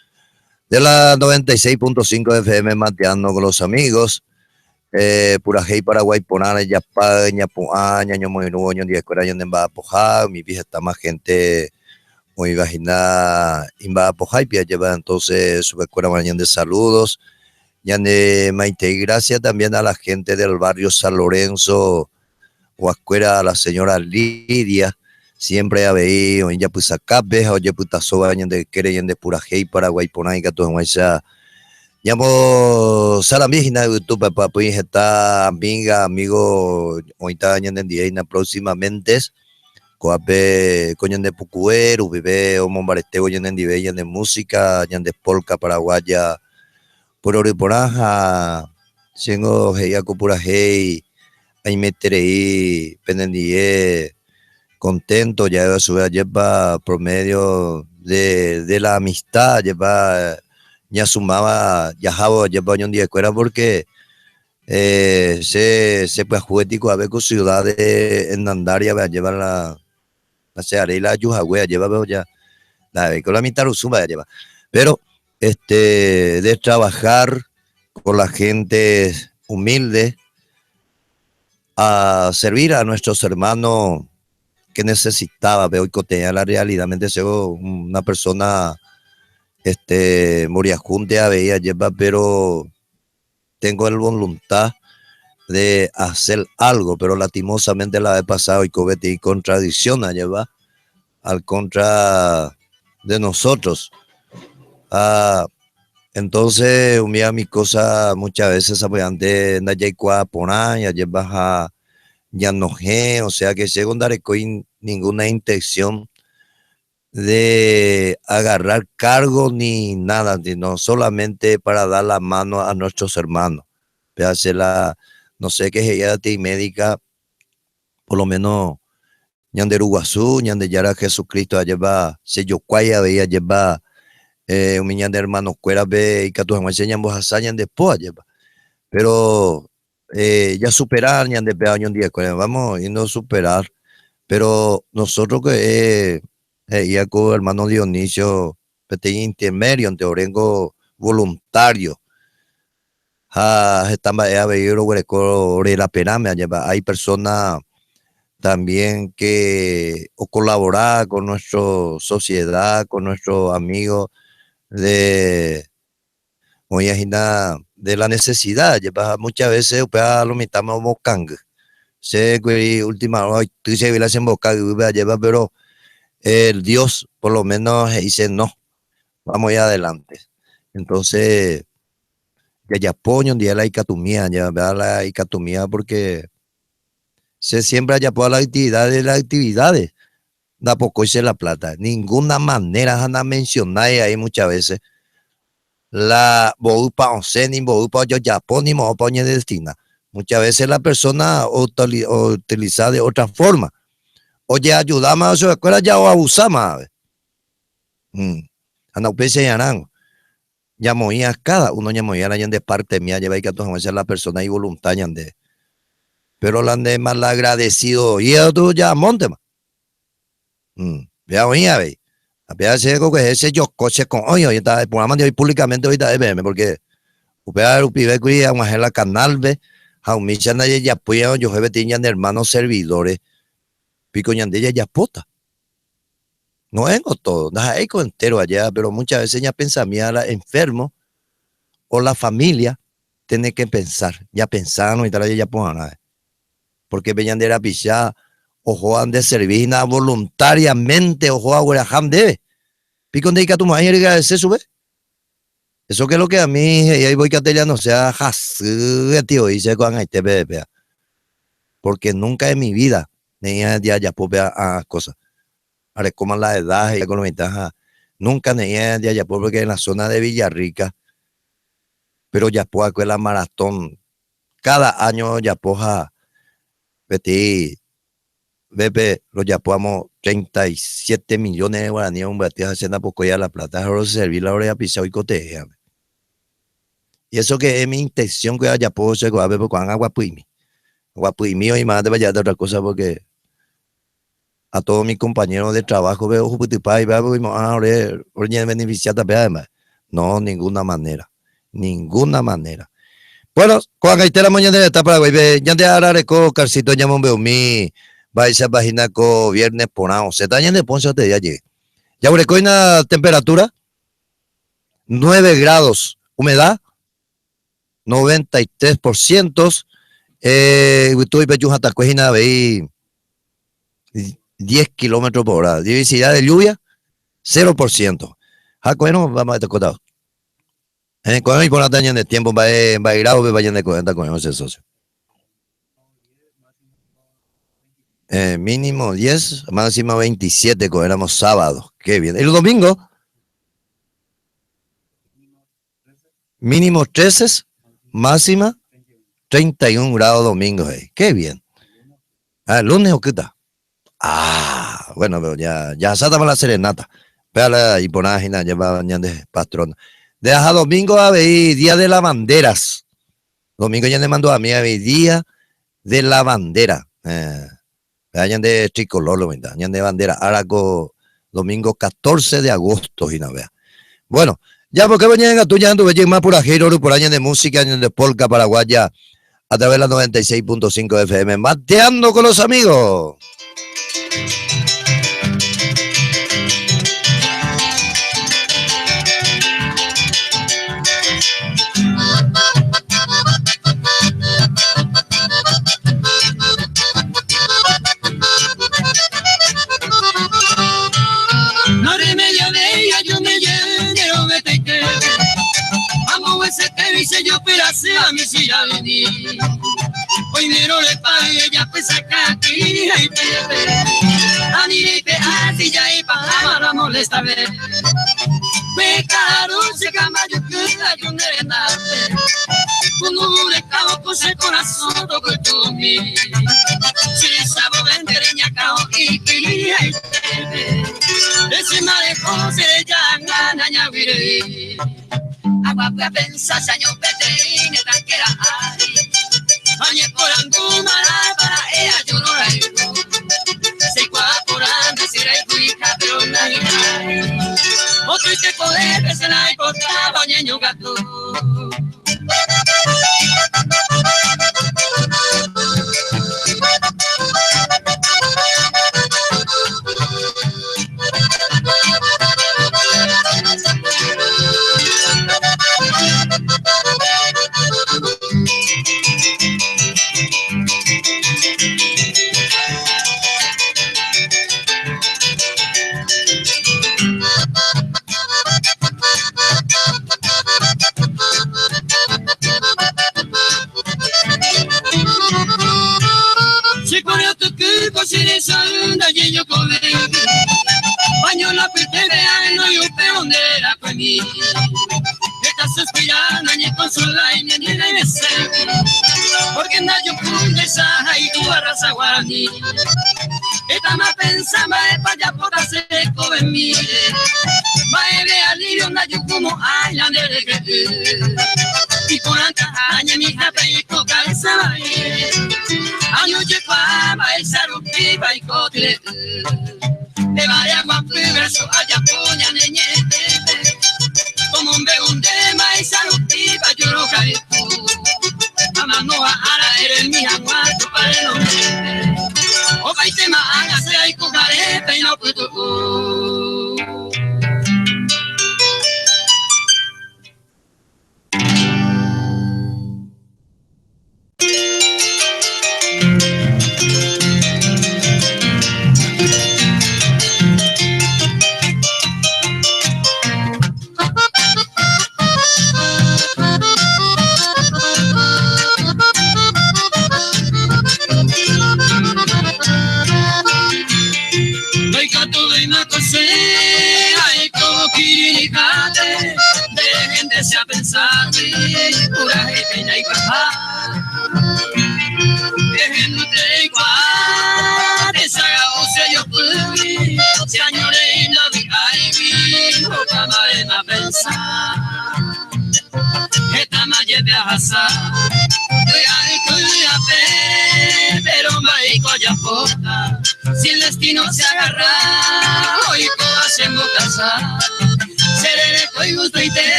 de la 96.5 FM Mateando con los amigos. Purajey Paraguay, Ponare, Yapá, Ñapuá, Ñaño Moirú, Ño Diescuera, Ño Pojá, mi vieja está más gente muy vagina Imbapojá, y lleva entonces su escuela mañana de saludos. Ñane Maite, y gracias también a la gente del barrio San Lorenzo, Huascuera, a la señora Lidia, siempre ha venido, en Yapuzacape, oye putasoba, de Quere, de Purajey, Paraguay, Ponay, Gato, esa. Llamo Salamígina, YouTube, papá, pues está amiga, amigo, hoy está ñande próximamente, coape, coño de Pucuero, vive, o Mombaresteo, ñande de música, ñande polka paraguaya, por oriporaja, siendo heia copurajei, ahí meterei, penendie, contento, ya a su lleva promedio de, de la amistad, ajépa ñasumáva jahávo ajépa oñondivekuéra porque eh, che, che pyahu ave ko ciudad de Hernandariape ajépa la, la che aréi la aju hague ajépa pero ya ndaha'éiko la mitãrusu mba'e ajépa. Pero este de trabajar con la gente humilde a servir a nuestros hermanos que necesitaba pe oikotevẽ la realidadmente che una persona este mboriahúnte avei ajépa pero tengo el voluntad de hacer algo pero lastimosamente la vez pasada oiko peteĩ contradicción ajépa al contra de nosotros ha entonces umi mi cosa muchas veces sapy'ánte ndajaikuaa porã ajépa ha ñanohẽ, o sea que chéko ndarekói ninguna intención de agarrar cargo ni nada, sino solamente para dar la mano a nuestros hermanos. Péva che la, no sé qué he'i aty médica, por lo menos ñande Ru Guasu, Ñandejára Jesucristo ajépa che jokuái avei ajépa umi ñande hermano-kuérape ikatu hag̃uáicha ñambohasa ñande po ajépa. Pero eh, ya superar ñande pe oñondivekuéra, vamos yendo a superar, pero nosotros que eh, he'ía ko hermano Dionisio peteĩ intermedio-nte oréngo voluntario ha heta mba'e avei roguereko ore raperãme ajépa hay persona también que ocolabora con nuestro sociedad, con nuestro amigo de Oĩva hína de la necesidad, jepa muchas veces upéva lo mitãme omokangy. Che kuri última hora oity chegui la chemboka yvýpe ajépa, pero el Dios por lo menos he'i che no, vamos a ir adelante. Entonces jajapo oñondive la ikatumíva, jajapo la ikatumíva porque che siempre ajapo la actividad de las actividades. Ndapokói che la plata, ninguna manera ha namencionái ahí muchas veces la mboýpa osẽ, ni mboýpa ojojapo, ni moõpa oñedestina. Muchas veces la persona outiliza de otra forma. Ojeayudáma chupekuéra ja oabusáma ave. Ha ndaupéicha iñarãngo. Ñamoĩva cada uno ñamoĩva la ñande parte mía lleva ikatu hag̃uáicha la persona ivoluntad ñande. Pero la nde malagradecido oíva tu ya amóntema. Péva oĩ avei. Ha péva che ko kuehe che joko che ko'õi oĩta epu'ãma ndi oĩ públicamente oĩta peẽme porque upéva rupive kuri ag̃uahẽ la canal-pe ha umícha ndajejapóiva ojohe peteĩ ñane hermano servidores piko ñande jajapóta. No vengo todo, ndaha'éiko entero allá, pero muchas veces ñapensamía la enfermo o la familia tiene que pensar, ñapensárõ oĩta la jajapo hag̃ua, porque pe ñande rapicha ohóva nde servi hína voluntariamente ohóva ogueraha ndéve, piko ndaikatumo'ãi eragradece chupe? Eso que lo que a mí he'i ahí voy castellano sea hasy oĩ che ko'ag̃aite peve péva, porque nunca en mi vida ne'ĩra jajapo pe ã cosa. Arekóma la edad he'i con mitã ha nunca ne'ĩra jajapo porque en la zona de Villarrica, pero ojapo va'ekue la maratón cada año ojapo ha peteĩ vépe rojapo amo 37 millones de guaraní ombyaty ha che ndapokói a la plata ha roservi la ore rapicha oikotevẽvape. Y eso que es mi intención que ajapo che ko'ápe porque ko'ág̃a aguapy'imi. Aguapy'imi oĩmavante ja'éta otra cosa porque a todos mis compañeros de trabajo pe ohupytypa ipa oimo'ã ore roñebeneficiáta péva mba'e. No, ninguna manera. Ninguna manera. Bueno, ko'ag̃aitéramo ñande retã Paraguáipe ñande ára reko Carcito ñamombe'umi mba'éichapa hína ko viernes porã osẽta ñande Ponce este día jey. Jaguerekóina temperatura 9 grados, humedad 93%, eh, yvytu oipeju hatãkue hína avei 10 kilómetros por hora, diversidad de lluvia 0%. Ha ko'ẽrõ mba'e kóta. Eh, ko'ẽrõ iporãta ñane tiempo mba'e mba'e grado-pepa ñane ko'ẽta ko'ẽrõ che socio. Eh, mínimo 10, máximo 27 ko'ẽramo sábado. Qué bien. El domingo? Mínimo 13, máxima 31 grados domingo. Eh. Qué bien. Ah, lunes o qué Ah, bueno, pero ya, ya sátama la serenata. Péa la iporã hína ajépa ñande patrona. De aha domingo avei día de lavanderas. Domingo ñanemandu'ami avei día de la bandera. Eh, péa ñande tricolor lo mitã. Ñande bandera ára ko domingo 14 de agosto hína péa. Bueno, ya porque ñañangatu ñahenduve jeyma purahéi rory porã ñande música, ñande polka paraguaya a través de la 96.5 FM. Mateando con los amigos.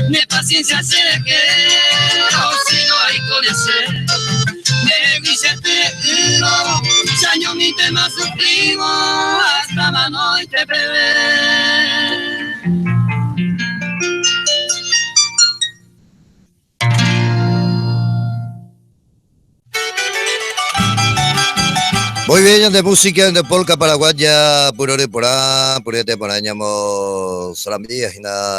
Ne paciencia se si no hay con ese. Ne uno, mi tema sufrimos hasta la noche bebé. Muy bien, de música de polka paraguaya, por por por este por llamo Salamía,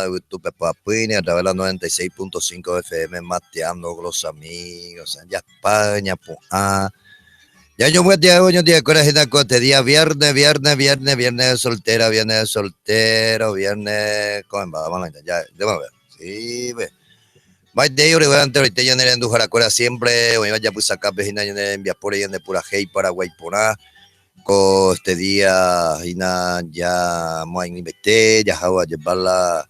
YouTube Papuini, a través de la 96.5 FM, mateando con los amigos, ya España, Ya yo voy a día, este día, viernes, viernes, viernes, viernes soltera, viernes soltero, viernes, vamos ya, déjame ver, sí, ve. De ahorita ya en siempre, hoy ya pues acá vecina ya en por ahí de pura hey Paraguay por con este día ya mo invité ya a llevarla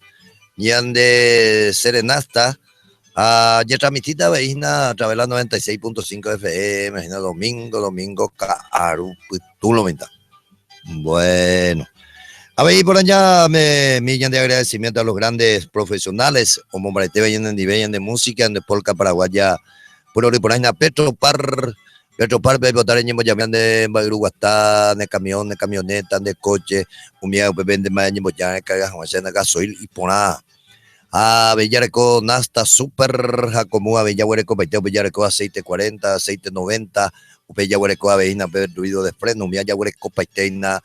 de serenata a ya transmitida veina a través de la 96.5 FM, domingo, domingo, Kaaru, tú lo Bueno. A ver, por allá me millón de agradecimiento a los grandes profesionales, como de música, en de polka paraguaya, por por ahí, Petro Par, Petro Par, botar en de Bagruguastá, de camión, de camioneta, de coche, un día de de carga, gasoil y por nada. A Bellareco, Nasta, Super, Jacomú, a Bellahuereco, Baiteo, Bellareco, aceite 40, aceite 90, Bellahuereco, Aveina, ruido de freno, Miayahuereco, Paiteina,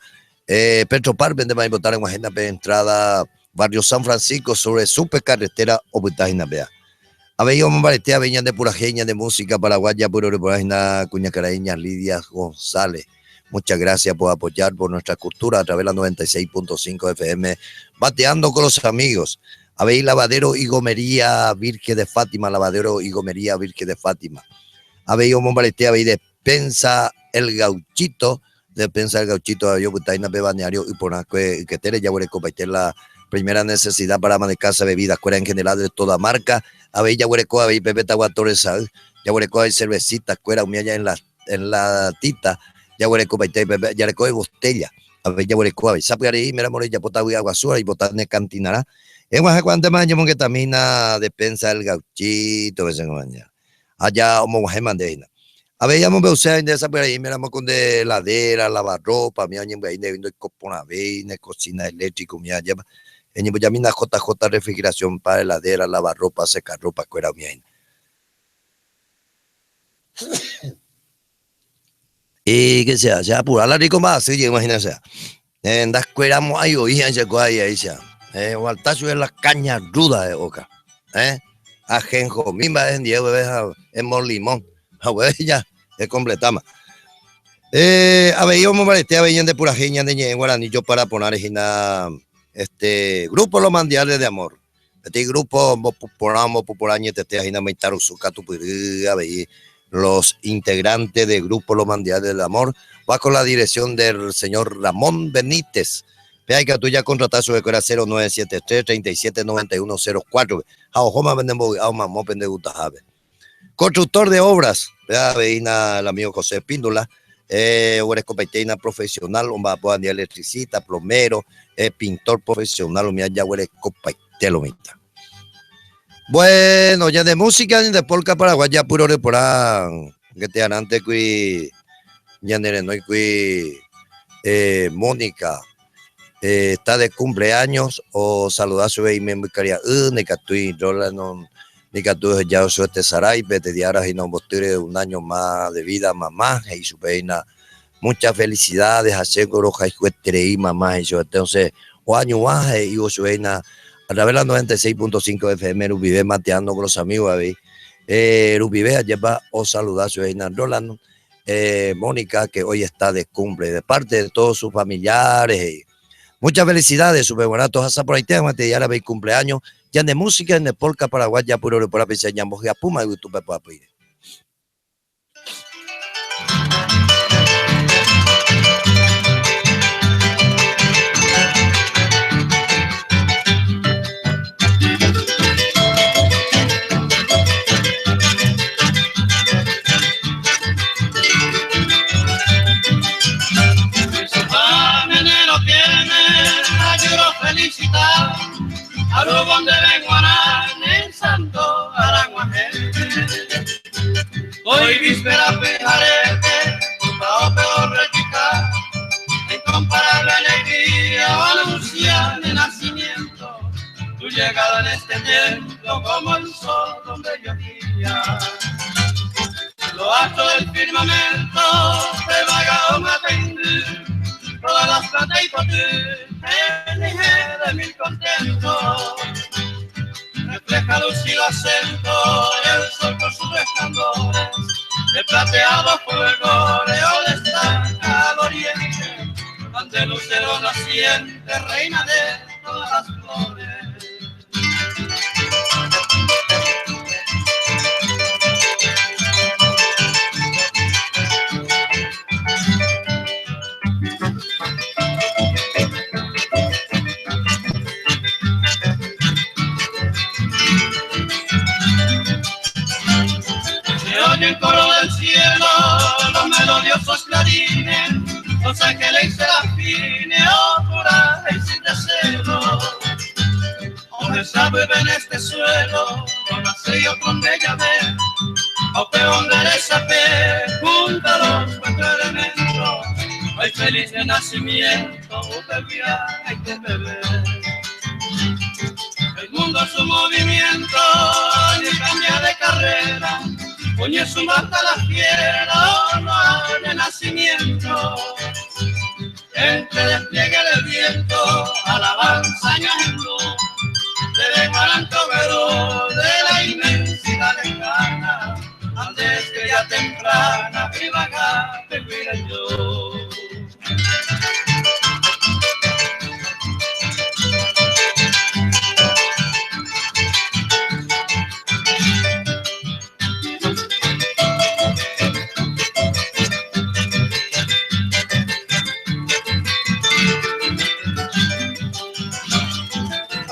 Petro Par, vende más votar en agenda entrada, Barrio San Francisco, sobre supercarretera Obutajina, vea. A ver, yo me veña de pura genia de música paraguaya, puro por Cuña Caraíña, Lidia González. Muchas gracias por apoyar por nuestra cultura a través de la 96.5 FM, bateando con los amigos. A ver, lavadero y gomería Virgen de Fátima, lavadero y gomería Virgen de Fátima. A ver, yo me a ver, despensa el gauchito, despensa el gauchito, yo putaina pe balneario y por que que tere ya huele la primera necesidad para ama de casa, bebidas, cuera en general de toda marca. A ver, ya huele a ver, Pepe Taguatores, ya huele a cervecita, cuera, ya en la tita, ya huele Pepe, ya le coge botella. A ver, ya huele a ver, sabe ahí, mira, more, ya bota agua y botane cantinará. En Oaxaca, más, yo que también despensa el gauchito, que se allá, como de A ver, ya me usted de esa por ahí, miramos con de heladera, lavarropa, mi año ahí de viendo copona cocina eléctrico, mi año en ya mina JJ refrigeración para heladera, lavarropa, secarropa, cuera mi Y que sea, sea apura la rico más, sí, imagínese. En das cuera mo ahí oí, se ahí ahí sea. O al tacho de la caña ruda de oca. Ajenjo, misma en Diego, en limón. Ya, es completama. A ver, yo me a ver, de pura genia de guaraní, yo para poner este grupo Los Mandiales de Amor. Este grupo, ponamos, porañe, te a los integrantes del grupo Los Mandiales del Amor, va con la dirección del señor Ramón Benítez. Vea que tú ya contratas su era 0973 379104. Constructor de obras, vea, el amigo José Píndola, eh, profesional, un va a electricista, plomero, pintor profesional, ya Bueno, ya de música de polka paraguaya puro de por que te antes kui ya no kui Mónica está de cumpleaños o saludar su y me buscaría ni catui no ni catui ya su este sarai te diara y no un año más de vida mamá y su peina muchas felicidades a seguro y mamá y yo entonces o año más y o su a través de la 96.5 FM Rubivé mateando con los amigos a Rubivé lleva o saludar su Rolando Mónica que hoy está de cumple de parte de todos sus familiares. Muchas felicidades, super buenatos hasta por ahí te ya la veis cumpleaños ya de música en el polka paraguaya puro por la puma y tu pepo felicitar. Hoy víspera pyharete, tupãópe orrechica, incomparable alegría anuncian el nacimiento, tu llegada en este templo como el sol donde yo día. Lo alto del firmamento te vaga un todas las plata y potú, de mil contentos. Refleja lúcido acento el sol con sus resplandores, de plateado fuego destaca al oriente, donde el lucero naciente, reina de todas las flores. Se oye el coro del cielo, los melodiosos clarines, los ángeles y serafines, oh coraje y sin recelo. Hombre sabe en este suelo, no nace yo con bella vez, o peón de esa fe, junto a los cuatro elementos, hoy feliz de nacimiento, bebía hay que beber. El mundo su movimiento, ni cambia de carrera, Oye su mata la fiera, no hay nacimiento. Entre despliegue del viento, alabanza añadiendo, te dejarán tobero de la inmensidad lejana, antes que ya temprana, viva te cuida yo.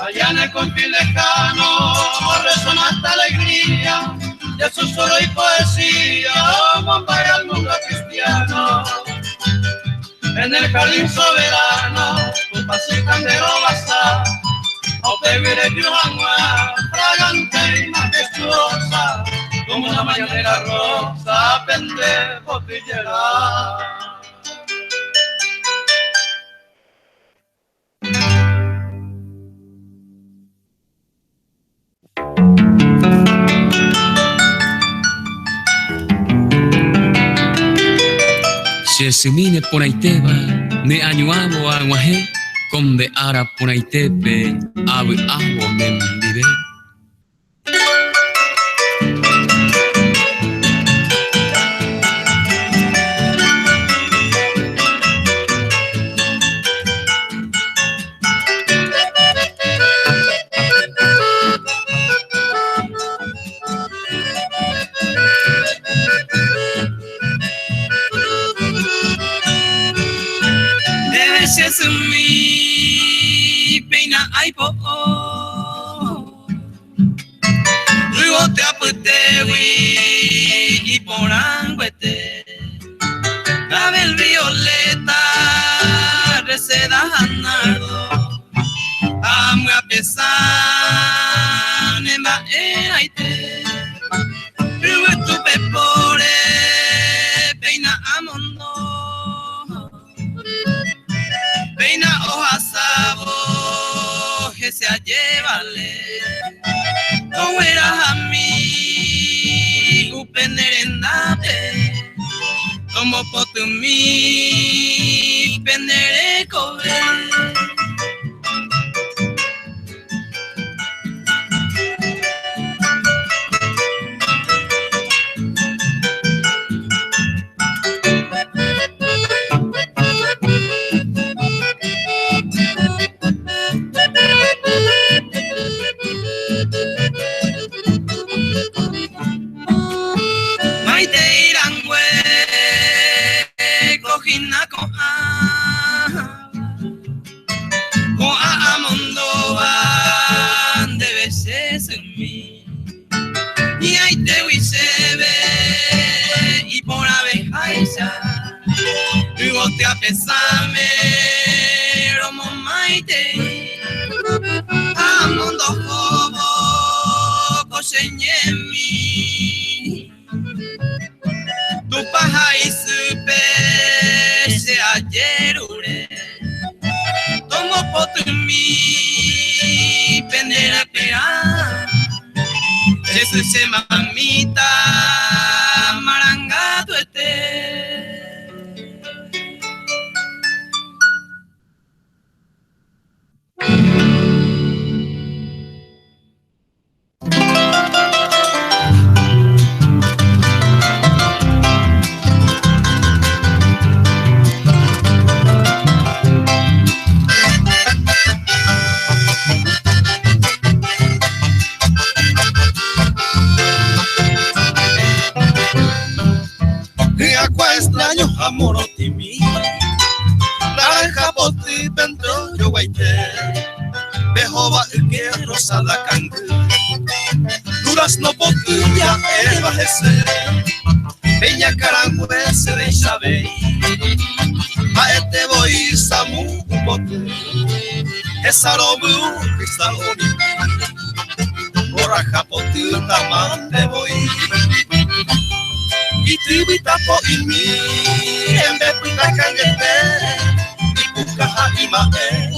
Allá en el confín lejano resona esta alegría de susurro y poesía, para al mundo cristiano. En el jardín soberano, tu pasito vas o te veré yo fragante y majestuosa, como una mañanera rosa, pendejo botillera. Chesimine ponaiteba, ne añuabo aguaje, conde ara ponaitepe, abu abo nendive. Mi peina ay po Luego te aputewi y porangüete Clavel violeta reseda hanardo Amga pesane ma eraite Luego tu pepore peina amondo Peina hoja sabo que se llévale No eras a mí upenerendape Como potumi penere cobre. Maite irangüe, cojina coja. Fresno poty ja'éva hese, pe iñakãrangue sereichavéi. Ha'ete voi samu poty, hesa rovyũ cristal omipi. Borraja poty tamante voi, ityvy tapo'imi, hembe pytã kangete, ipuka ha ima'ẽ.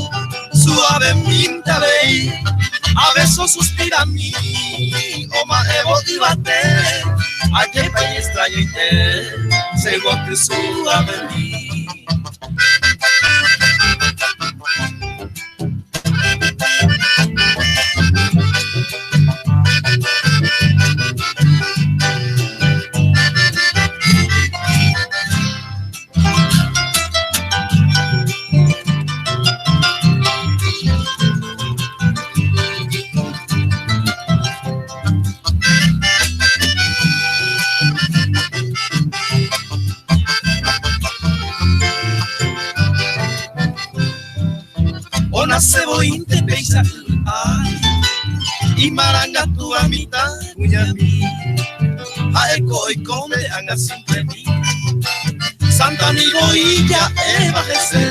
Suavemínte avei, abeso suspirami, oma'ẽvo yvate, ajépa iñextrañoite, che yvoty suavemi. Onase voínte péicha yvy ári, imarangatúva mitã kuñami. Ha'éko oikónte ág̃a simplemi. Santami voi ja'éva hese,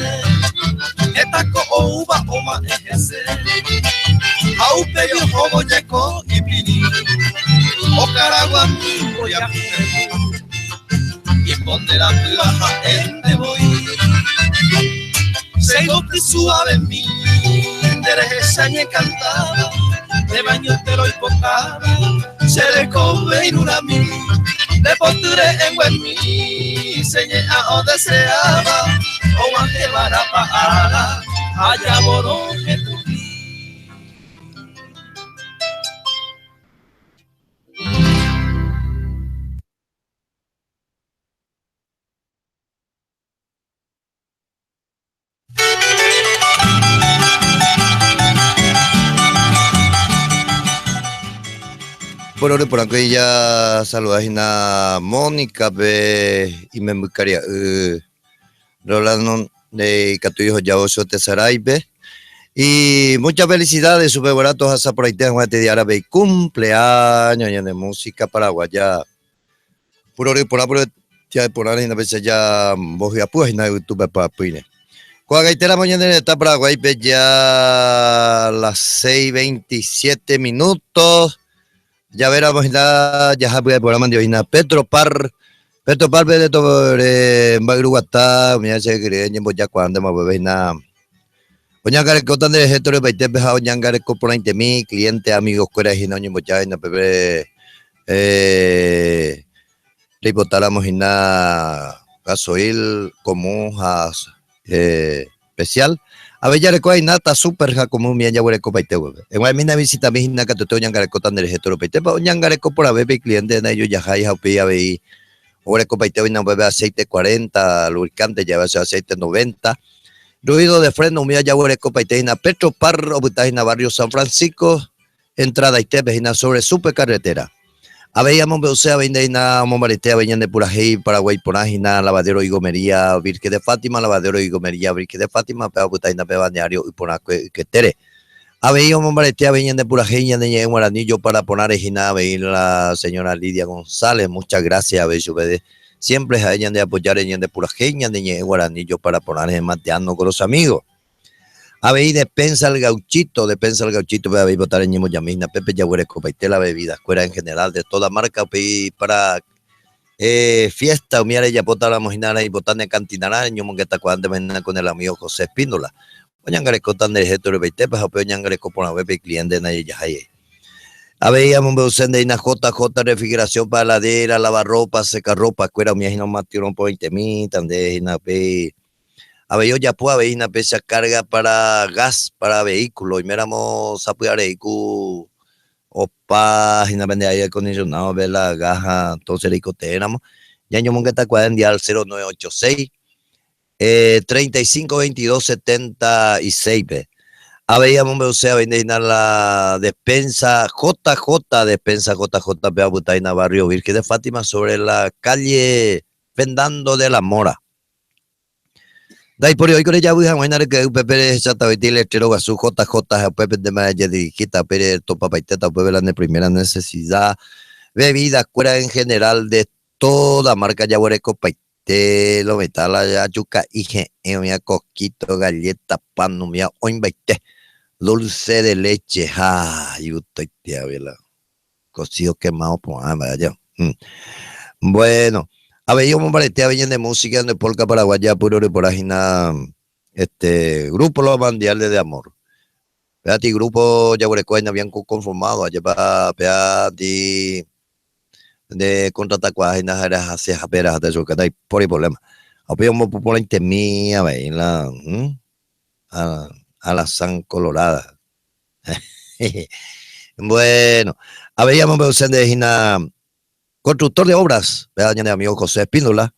hetako oúva oma'ẽ hese. Ha upéi ohóvo jeko ipirĩ, okaraguami mboriahu hemby. Iponderapýva ha'énte voi. Che yvoty suavemi, nde rehecha ñekantáva, nde bañote roipotáva. Che rekove irurami, nde poty re'ẽnguemi, che ñe'ã odeseáva, oguahẽva rapa ára, ha javorõ jetupi. Bueno, ore porãke ya saluda hína Mónica-pe imemby karia'y Rolando ikatu ohojávo che tesaráipe. Y muchas felicidades chupe guarã tohasa porãite hag̃ua este árape icumpleaños ñane música paraguaya. Purory porã purory porã hína péicha ja mbohyapýva hína yvytúpe py'apýre. Ko'ag̃aitéramo ñane retã Paraguáipe ja las 6:27 minutos javéramo hína jaha py'ae porã mandio hína Petropar, Petropar-pe de ore mba'yruguata umi che kyre'ỹ ñembojakuaa ndéma upépe hína oñangarekóta nderehe torypaitépe ha oñangareko porãitemi cliente amigo-kuéra hína oñemboja hína upépe Reipotáramo hína gasoil común ha especial, avei jareko aina ta super ha común umi ajaguerekopaite upépe. Eg̃uahẽmína evisitami hína katuete oñangarekóta nderehe toropaitépa, oñangareko porãve pe icliente ndaijojahái ha upéi avei oguerekopaite oĩna upépe aceite 40, lubricante jave aceite 90, ruido de freno umi ajaguerekopaite hína Petropar opyta hína barrio San Francisco, Entradaitépe hína sobre supe carretera. Avei amombe'use avei nde hína omombarete avei ñande purahéi Paraguái porã hína Lavadero y Gomería Virgen de Fátima, Lavadero y Gomería Virgen de Fátima, péva opyta hína pe balneario yporãkue yketére. Avei omombarete avei ñande purahéi ñane ñe'ẽ guarani jopara porãre hína avei la señora Lidia González, muchas gracias avei chupe siempre ha'e ñande apoyáre ñande purahéi ñane ñe'ẽ guarani jopara porãre mateando con los amigos. Avei Despensa El Gauchito, Despensa El Gauchito-pe avei pota reñemojami hína pépe jaguerekopaite la bebida-kuéra en general de toda marca upéi para fiesta umíva rejapótaramo hína reipota ne cantinarã reñomongetakuaántema hína con el amigo José Espíndola. Oñangarekóta nderehe torepaitépe ha upéi oñangareko porãve pe icliente ndaijejahái. Avei amombe'use nde hína JJ refrigeración para heladera, lavarropa, secarropa-kuéra umíva hína omatyrõ porãitemíta nde hína upéi Avei ojapo avei hína péicha carga para gas para vehículo, oiméramo sapy'arei ku opa hína pende aire acondicionado pe la gas ha entonces reikotevẽramo, ñañomongetakuaa enviar 0986 35 22 76 pe. Avei amombe'use avei nde hína la despensa JJ, despensa JJ pe apyta hína barrio Virgen de Fátima sobre la calle Fernando de la Mora. Ndaipóri oiko rejavy hag̃ua hína reky'ỹ upépe rehecháta oĩti letrero guasu JJ ha upépe ndéma ejedirigíta upe retopapaitéta upépe la ne primera necesidad, bebida kuéra en general de toda marca jaguerekopaite, lo mitad la ajuka'i he'ẽ umíva coquito, galleta, pan umíva oĩmbaite, dulce de leche ha igustoite avei la cocido quemado porã mba'e aja. Bueno, avei omombarete avei ñande música ñande polka paraguaya apyro porã hína este grupo Los Bandiales de Amor. Péa ti grupo jaguereko hína bien conformado, ajépa péa ti nde contratakuaa hína ha rehase hape rehata chupe ndaipóri problema. Ha upéi ombopu porãitemi avei la alazán colorada. Bueno, avei amombe'use nde hína constructor de obras, péva ñane amigo José Espíndola,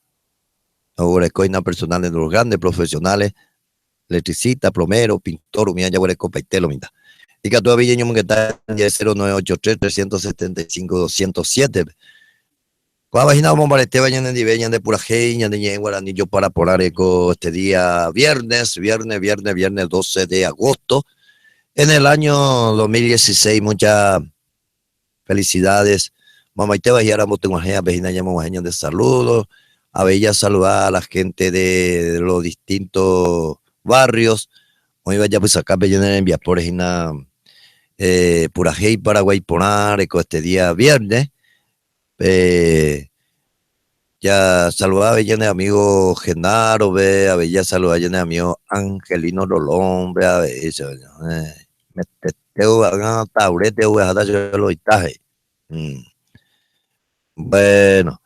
oguereko hína personal de los grandes profesionales, electricista, plomero, pintor, umi jaguerekopaite lo mitã. Ikatu avei ñañomongeta 0983 375 207 pe. Ko'ãva hína omombaretéva ñanendive ñande purahéi, ñande ñe'ẽ guarani jopara porã reko este día viernes, viernes, viernes, viernes 12 de agosto, en el año 2016. Muchas felicidades. Mamaitéva hi'ára mbotyguahẽvape hína ñamoguahẽ ñande saludo. Avei jasaluda a la gente de los distintos barrios oĩva japysakápe ñane rembiapóre hína purahéi Paraguái porã reko este día viernes. Jasaluda avei ñane amigo Genaro-pe, avei jasaluda ñane amigo Angelino Rolón-pe avei, che taurete ogueraháta chupe lo ita he'i. Bueno,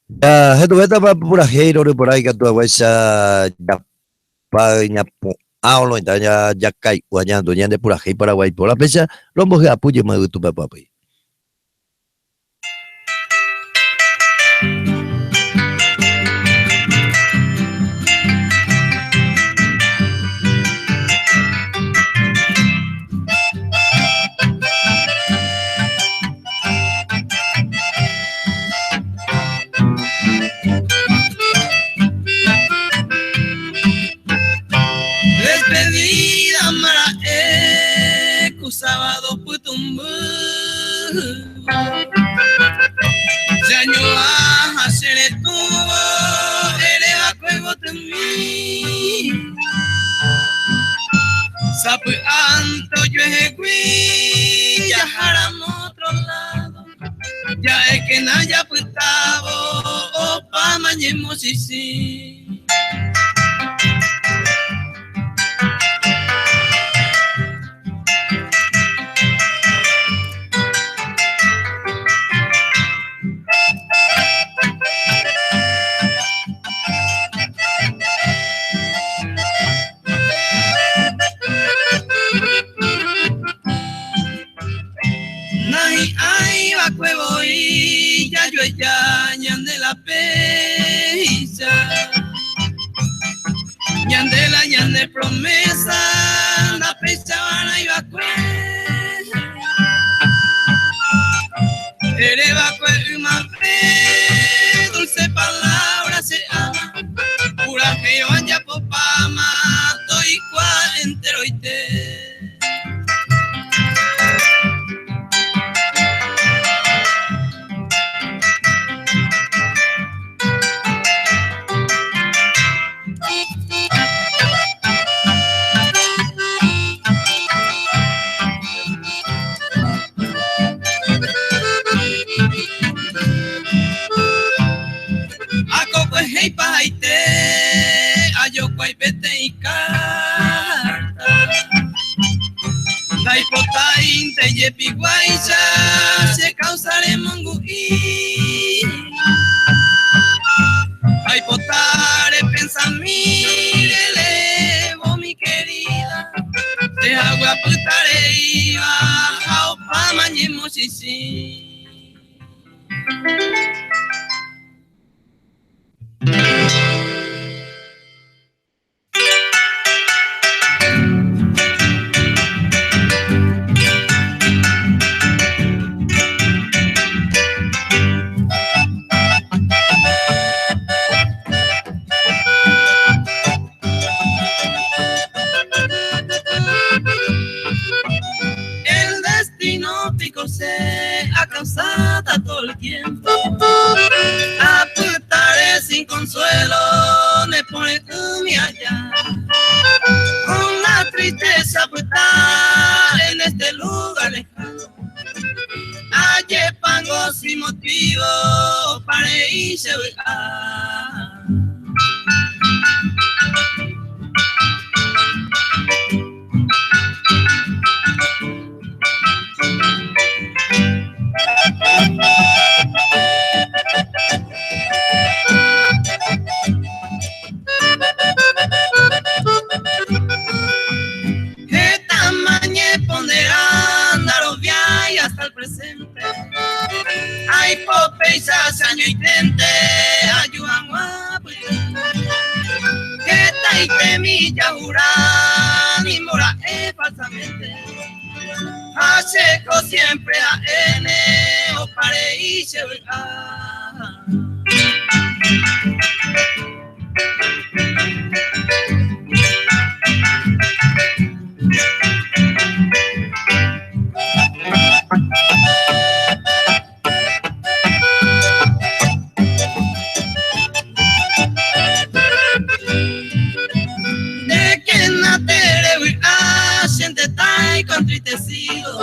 jahenduvétapa purahéi rory porã ikatu haguéicha japa ñapu'ã oloĩta jakai'u ha ñahendu ñande purahéi Paraguái porã péicha rombohyapu jey yvytu pepuapy. Despedida mara'e ku sábado pytũmby. Che añoa ha che retũvo ere va'ekue gotymi. Sapy'ánte ojuehegui jaháramo otro lado, ja'ékena japytávo opáma ñemochichĩ. Nahi'ãi va'ekue voi jajueja ñande la péicha. Ñande la ñane promesa ndapeichavarãi va'ekue. Ere va'ekue ymave dulce palabra che ama, purahéi ojapopáma toikuaa enteroite. Akokuehe ipahaite ajokuái peteĩ kárta. Ndaipotáinte jepiguáicha che káusa remongu'i. Aipota repensami relevo mi querida, che hague apyta reíva ha opáma ñemochichĩ. che vy'a. Heta ñeponderã ndaroviái hasta el presente. Aipo péicha che añoiténte aju hag̃ua pytũ. Hetaitemi jahura nimbora'e falsamente. Ha chéko siempre ha'éne opa rei che vy'a. Ndékena terevy'a che ndetái contristecido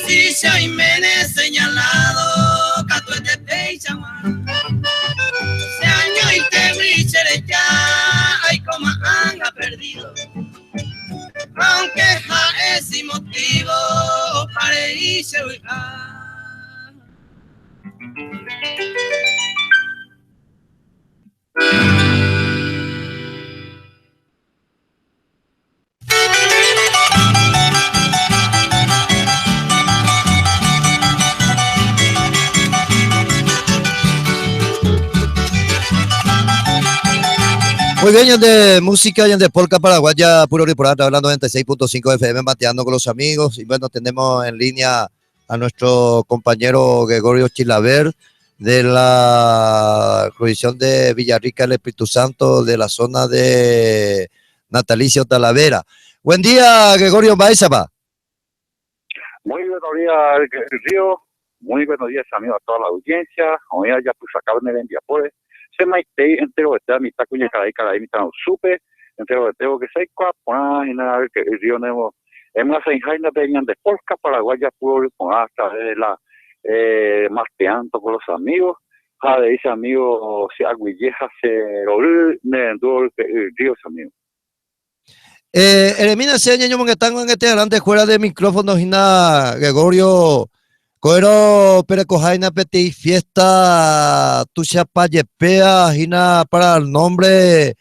Si che oiméne señalado katuete péichagua Che añoitégui che reja aikóma anga perdido Aunque ha'e sin motivo opa rei che vy'a. Muy bien, ñande música, ñande polka paraguaya, puro por a través de la 96.5 FM, mateando con los amigos. Y bueno, tenemos en línea a nuestro compañero Gregorio Chilaver de la jurisdicción de Villarrica del Espíritu Santo, de la zona de Natalicio Talavera. Buen día, Gregorio Mba'éichapa. Muy buenos días, Río. Muy buenos días, amigos, a toda la audiencia. Oĩ ajapysaka ne rembiapóre. Che maitei enterovete mitã kuñakarai karai mitãrusupe, enterovete porque che aikuaa porã hína Río ne emyasãiha pe ñande polka paraguaya puro porã a través de la eh, Mateando con los amigos ha avei che amigo che aguyje ha che rory ne rendu Río che amigo. Eh, eremína che ñañomongetángo angetearãnte fuera de micrófono hína Gregorio Ko'ẽrõ perekoháina peteĩ fiesta tuichapajepéa hína para el nombre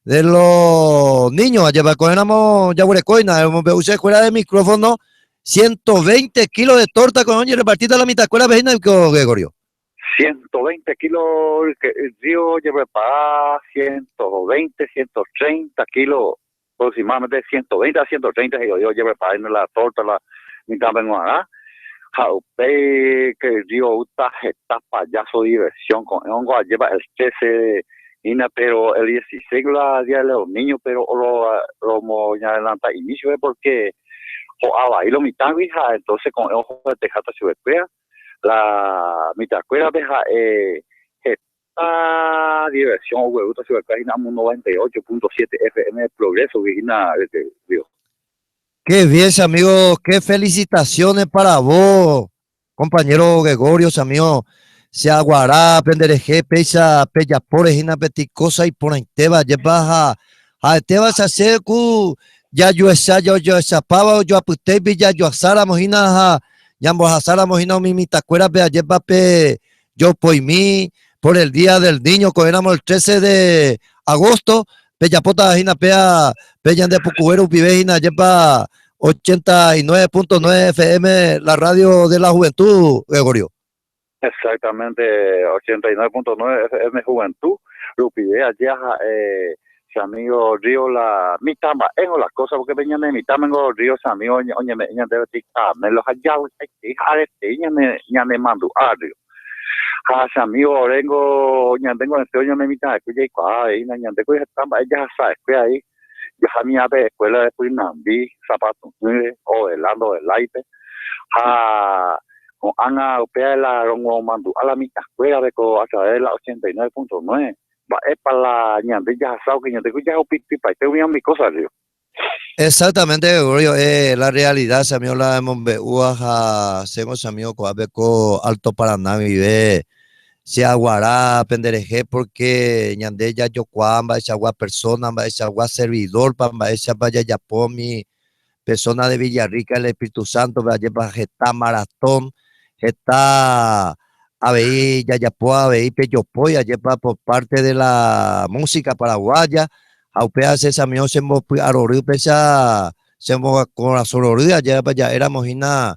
de los niños, ajépa ko'ẽramo jaguerekóina, emombe'u che fuera de micrófono 120 kilos de torta ko'ẽrõ oñerepartíta la mitãkuérape hína piko Gregorio. 120 kilos río ojeprepara 120, 130 kilos aproximadamente 120 a 130 he'i ojeprepara hína la torta la mitãme g̃uarã ha upéi ke río oúta heta payaso diversión ko'ẽvo ajépa el 13 hína pero el 16 la día de los niños pero romoñadelanta inicio porque ho'a vai lo mitãgui ha entonces ko'ẽ ohoeteháta chupekuéra La mitãkuérape ha'e heta diversión oguerúta chupekuéra hína amo 98.7 FM Progreso-gui hína Río. Qué bien, che amigo, qué felicitaciones para vos, compañero Gregorio, che amigo, che aguara penderehe péicha pejapóre hína peteĩ cosa iporãitéva, ajépa ha ha'etéva che che ku jajuecha jajoechapáva ojoapytéipi jajoasáramo hína ha Ñambohasáramo hína umi mitãkuérape ajépa pe jopoimi por el día del niño ko'ẽramo el 13 de agosto pejapóta hína péa pe ñande pukuve rupive hína ajépa 89.9 FM la radio de la juventud, Gregorio. Exactamente, 89.9 FM Juventud rupive aje ha'e che amigo Río la mitã mba'éngo la cosa porque pe ñane mitãmengo Río che amigo oñeme'ẽ ñandéve peteĩ caramelo ha javy'aitei ha aretei ñane ñanemandu'a Río ha che amigo oréngo ñandéngo entero ñane mitãvekue jaikuaa avei nañandéko heta mba'e jahasa'ekue avei jahamiha pe escuela de pynambi zapatu'ỹre ovela ndoveláipe ha Ko'ág̃a upéva la romomandu'a la mitãkuérape ko a través de la 89.9, mba'épa la ñande jahasávo que ñande jahupitypaite umi umi cosa río. Exactamente, Gregorio, eh, la realidad, che amigo, la emombe'úva ha chéngo che amigo ko'ápe ko Alto Paraná guive. Che aguara penderehe porque ñande jajokuaa mba'eichagua persona, mba'eichagua servidor-pa, mba'éichapa jajapo umi persona de Villarrica del Espíritu Santo-pe, ajépa heta maratón, heta avei jajapo avei pe jopói, ajépa por parte de la música paraguaya, ha upéva che chamiõ chembopy'arory péicha chembokorasõrory, ajépa ja'éramo hína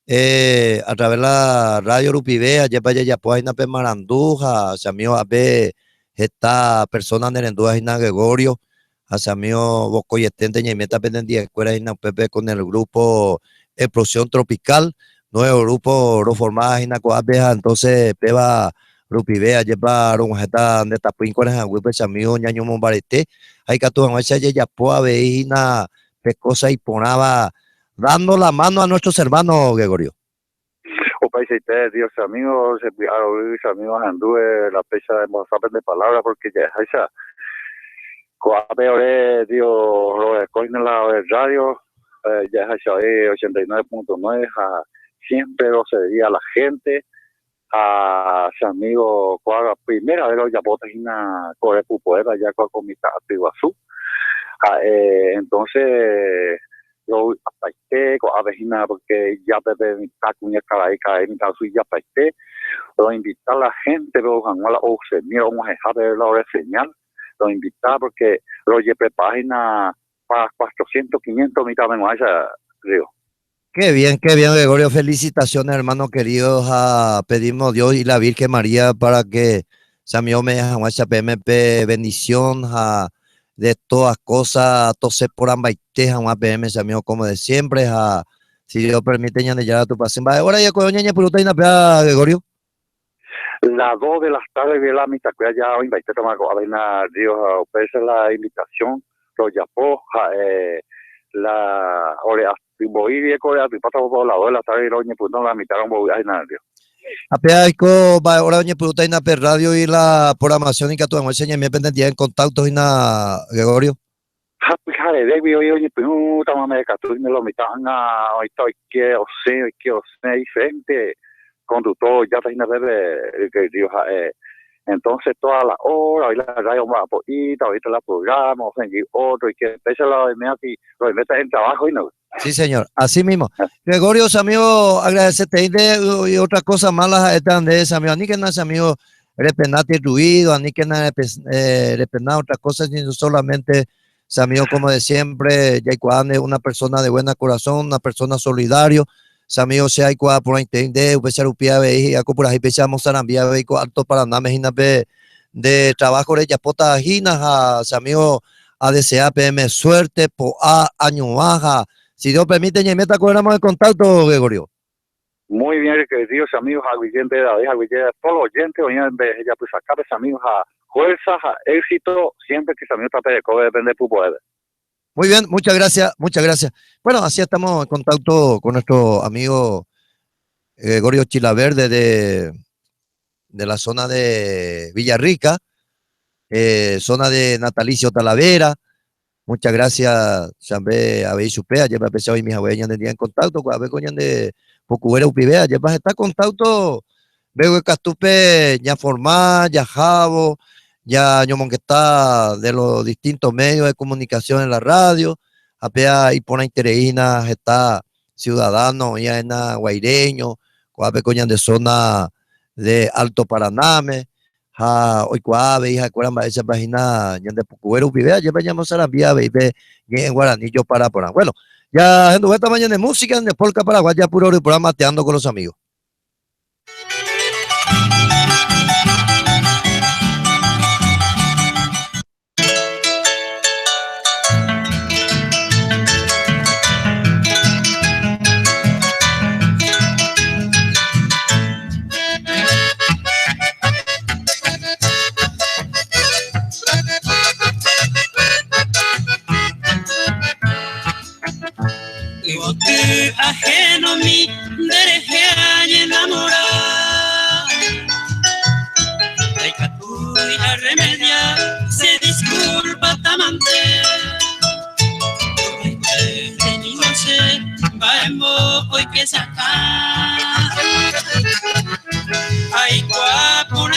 a través la radio rupive, ajépa jajapo hína pe marandu ha chamiõ ápe heta persona nerendúva hína Gregorio, ha chamiõ vokoieténte ñaiméta penendiekuéra hína upépe con el grupo Explosión Tropical, nuevo grupo roformáva hína ko'ápe ha entonces péva rupive ajépa rog̃uahẽta nde tapỹi kuarahy'ãguýpe chamiõ ñañomombarete ha ikatu hag̃uáicha jajapo avei hína pe cosa iporãva Dando la mano a nuestros hermanos, Gregorio. Opaichaite, Dios amigo, che py'a rory, che amigo ahendu la péicha embohasa pende palabra porque ja'eháicha ko'ápe ore Dios roguereko hína la ore radio, ja'eháicha oĩ 89.9 ha siempre roservi a la gente ha che amigo ko'ág̃a primera vez rojapóta hína ko ore pupoéva ja ko mitã aty guasu ha'e entonces rovy'apaite ko'ápe hína porque ijápepe mitã kuña karai karai mitã rusu ijapaite roinvita la gente-pe ou hag̃ua la ousemi rog̃uahẽhápe la ore señal roinvita porque rojeprepara hína para cuatrocientos, quinientos mitãme g̃uarãicha Río. Qué bien, qué bien, Gregorio. Felicitaciones, hermano querido. Ha pedimos Dios y la Virgen María para que Samió me hag̃uáicha peẽme pe bendición ha de todas cosas tose porãmbaite hag̃ua peẽme Samió como de siempre ha si Dios permite Ñandejára Tupãsy. Mba'e hora jakuévo ñañepyrũta hína péva, Gregorio? La dos de las tarde guive la mitãkuéra ja oĩmbaitétama ko'ápe hína Río ha upéicha la invitación rojapo ha'e la ore aty voi rire ko ore atypáta por la dos de la tarde guive roñepyrũta la mitã rombovy'a hína Río. Ha péva oiko mba'e hora oñepyrũta hína pe radio y la programación ikatu hag̃uáicha ñaime penendive en contacto hína Gregorio. Ha pyhareve guive oñepyrũtama mbeguekatu hína lo mitã ág̃a oĩta oike osẽ, oike osẽ diferente conductor ojáta hína pépe ryke'y ha'e. Entonces toda la hora oĩ la radio omba'apo'íta, oĩta la programa, osẽ jey otro oike, péicha la oime aki roiméta en trabajo hína. Sí, señor, así mismo. Gregorio, amigo, agradecete y otra cosa mala ha'éta nde, amigo, aníkena che amigo repenate ruido, aníkena repena otra cosa, sino solamente, che amigo, como de siempre, jaikuaa nde una persona de buena corazón, una persona solidario, che amigo, che aikuaa porãitei nde, upéicha rupi avei hi'a ko purahéi péicha amosarambi avei ko Alto Paranáme hína pe nde trabajo rejapóta hína ha che amigo, adesea peẽme suerte, po'a, añuã ha si Dios permite ñaiméta ko'ẽramo en contacto, Gregorio. Muy bien, queridos amigos, aguyje David, aguyje a todos los oyentes, oĩva ejapysakápe che amigo ha fuerza ha éxito siempre que che amigo taperekove depende pupoépe. Muy bien, muchas gracias, muchas gracias. Bueno, así estamos en contacto con nuestro amigo Gregorio Chilaverde de la zona de Villarrica, zona de Natalicio Talavera. Muchas gracias, chambe avei chupe, ajépa péicha oimi hague ñande en contacto, ko'ápe ko ñande pokuvére upive, ajépa heta contacto mbeguekatúpe ñaforma, jahávo, ñañomongeta de los distintos medios de comunicación en la radio, ha péa iporãiterei hína heta ciudadano oĩva hína guaireño, ko'ápe ko ñande zona de Alto Paranáme, ha oikuaa avei ha'ekuéra mba'éichapa hína ñande pukuve rupive, ajépa ñamosarambi avei pe ñe'ẽ guarani jopara porã. Bueno, jahenduvétama ñane música, ñane polka paraguaya puro rory porã mateando con los amigos. Yvoty ajeno mi nderehe añenamora Ndaikatúi arremedia se disculpa tamante Nde ningo che mba'embo oike sakã Aikuaa porã.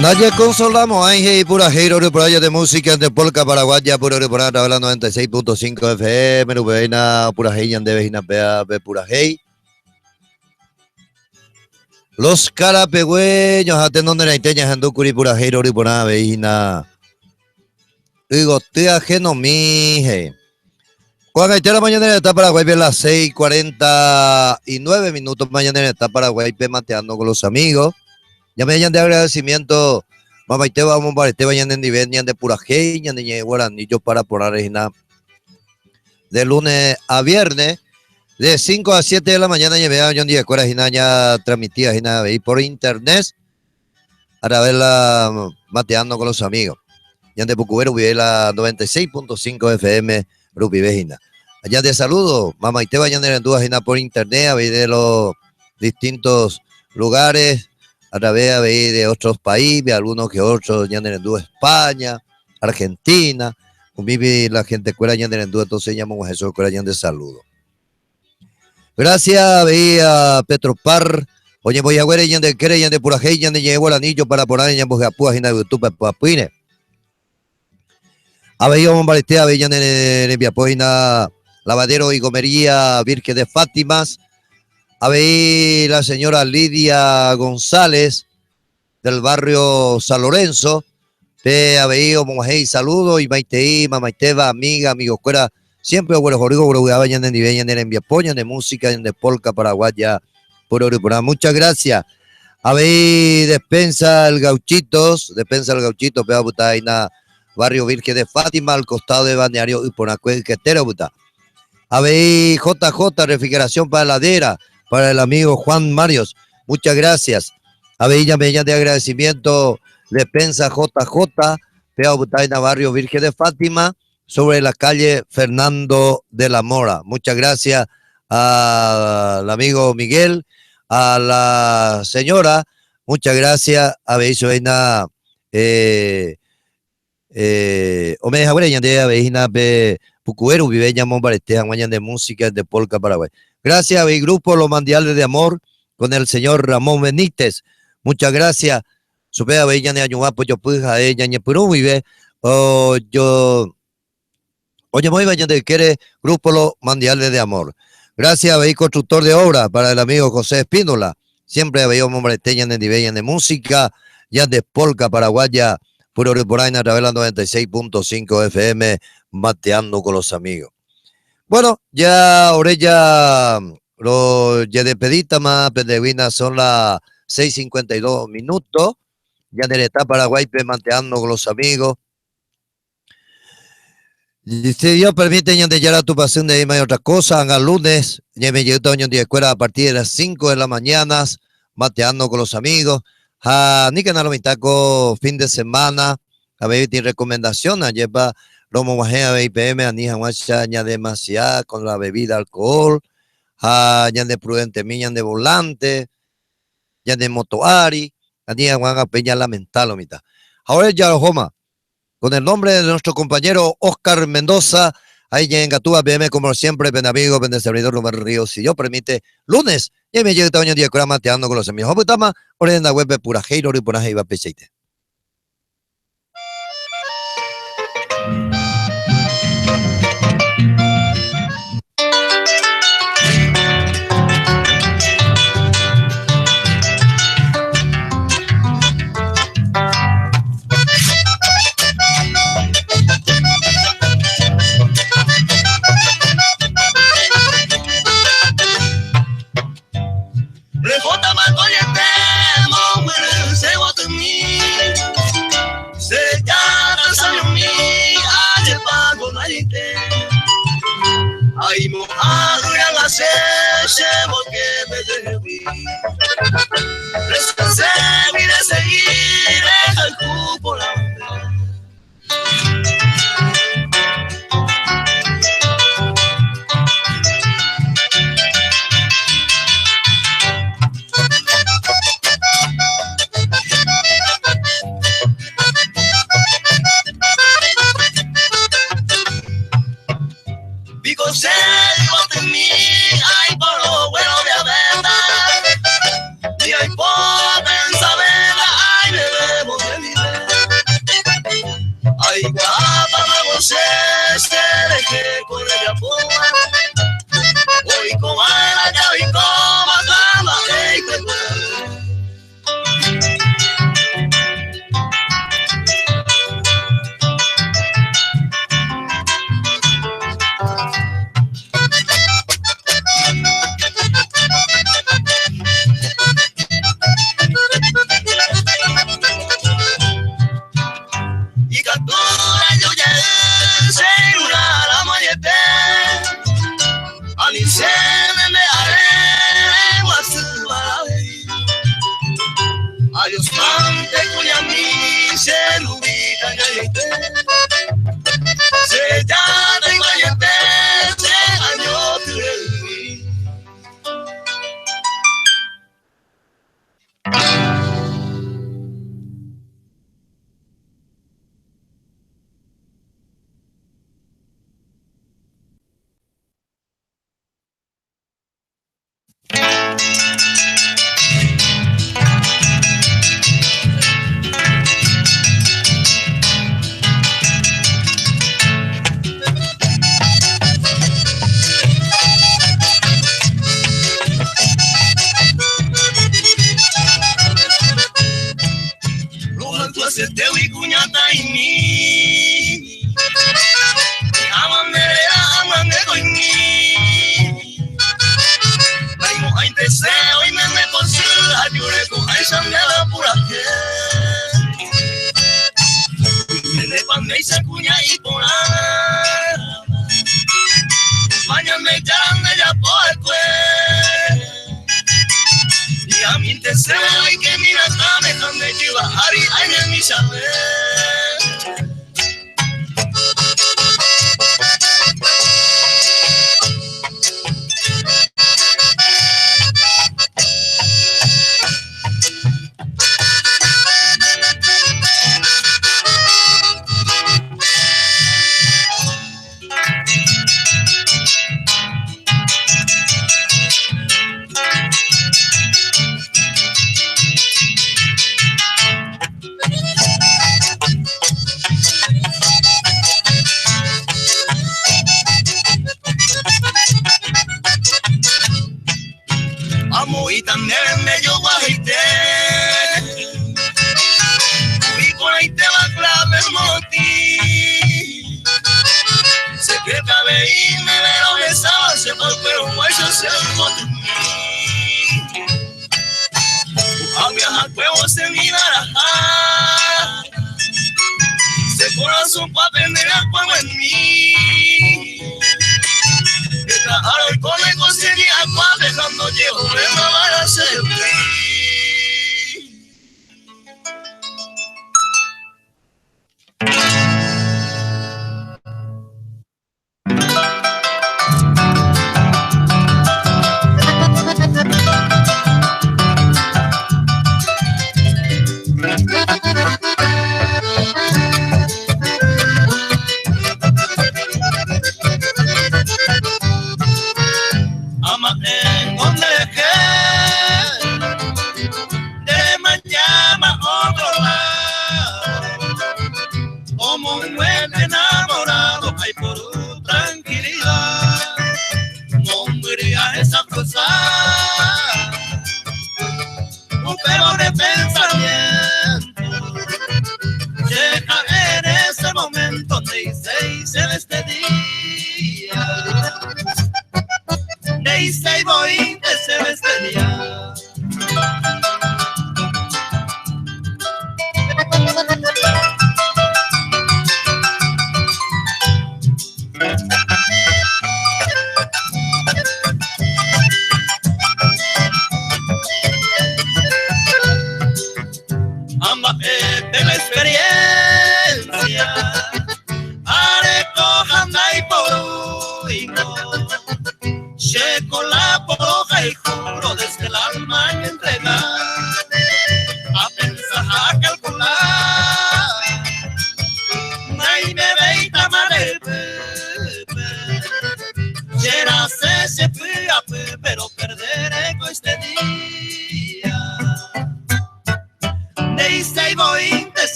Naye consolamos ahí pura giro de por allá de música de polka paraguaya pura por a través de la 96.5 FM Rubeina pura hey de vejina bea be pura hey. Los carapegüeños atenonde naiteña jandukuri pura giro por veina. Ygotea genomije. Cuando la mañana está Paraguay a las 6:49 minutos mañana está Paraguay mateando con los amigos. Ya me de agradecimiento. Mamá y te vamos para este vayan en nivel de pura de guaranillo para poner de lunes a viernes de 5 a 7 de la mañana ya vean yo día ya transmitida por internet a través la mateando con los amigos. Ya de Pucubero vive la 96.5 FM Rupi Vejina. Allá de saludo, mamaiteva ñanerendúva hína por internet, avei de los distintos lugares, a través avei de otros países, algunos que otros ñanerendúva España, Argentina, umi la gente cuera ñanerendúva, entonces ñamoguahẽ chupekuéra ñande saludo. Gracias avei a Petropar, oñembojaguére ñande ykére, ñande purahéi, ñande ñe'ẽ guarani, jopara porã ñambohyapúva hína yvytúpe pyapýre. Avei omombarete avei ñane rembiapo hína Lavadero y Gomería Virgen de Fátimas. Avei la señora Lidia González del barrio San Lorenzo. Pe avei omog̃uahẽ isaludo imaitei, mamaitéva, amiga, amigokuéra, siempre oguerohory oguerovy'áva ñane ndive ñane rembiapo, ñane música, ñande polka paraguaya porory porã. Muchas gracias. Avei Despensa El Gauchitos, Despensa El Gauchito, péva opyta hína barrio Virgen de Fátima, al costado de Balneario Yporãkue yketére opyta. Avei JJ Refrigeración para Heladera, para el amigo Juan Marios. Muchas gracias. Avei ñame'ẽ ñande agradecimiento Despensa JJ, péva opyta hína barrio Virgen de Fátima, sobre la calle Fernando de la Mora. Muchas gracias al amigo Miguel, a la señora, muchas gracias. Avei chueina eh, eh, ome'ẽ haguére ñande avei hína pe pukuve rupive ñamombarete hag̃ua ñande música de Polka Paraguay. Gracias avei grupo Los Mandiales de Amor con el señor Ramón Benítez. Muchas gracias. Chupe avei ñane añuã pojopy ha'e ñañepyrũ guive ojo oñemoĩva ñande ykére Grupo Los Mandiales de Amor. Gracias avei constructor de obra para el amigo José Espíndola. Siempre avei omombarete ñanendive ñane música ñande polka paraguaya puro ryporãina a través la 96.5 FM mateando con los amigos. Bueno, ya ore ya ro jedepedítama pendeguína son las 6:52 minutos. Ñane retã Paraguáipe manteando con los amigos. Si Dios permite, Ñandejára Tupãsy nde'íma otra cosa, anga lunes, ñaime jeýta oñondive'ekuéra a partir de las 5 de la mañana, mateando con los amigos. Ha aníkena lo mitã ko fin de semana, avei peteĩ recomendación, ajépa romoguahẽ avei peẽme ani hag̃uáicha ñademasiada con la bebida alcohol, ha ñande prudentemi ñande volante, ñande moto ári, ani hag̃ua ág̃ape ñalamenta lo mitã. Ha ore jarohóma, Con el nombre de nuestro compañero Oscar Mendoza, ahí ñe'ẽngatúva peẽme como siempre pende amigo, pende servidor Rubén Ríos, si Dios permite, lunes, ñaime jeýta oñondive'ekuéra mateando con los amigos. Opytáma ore rendaguépe purahéi rory porã he'íva peichaite.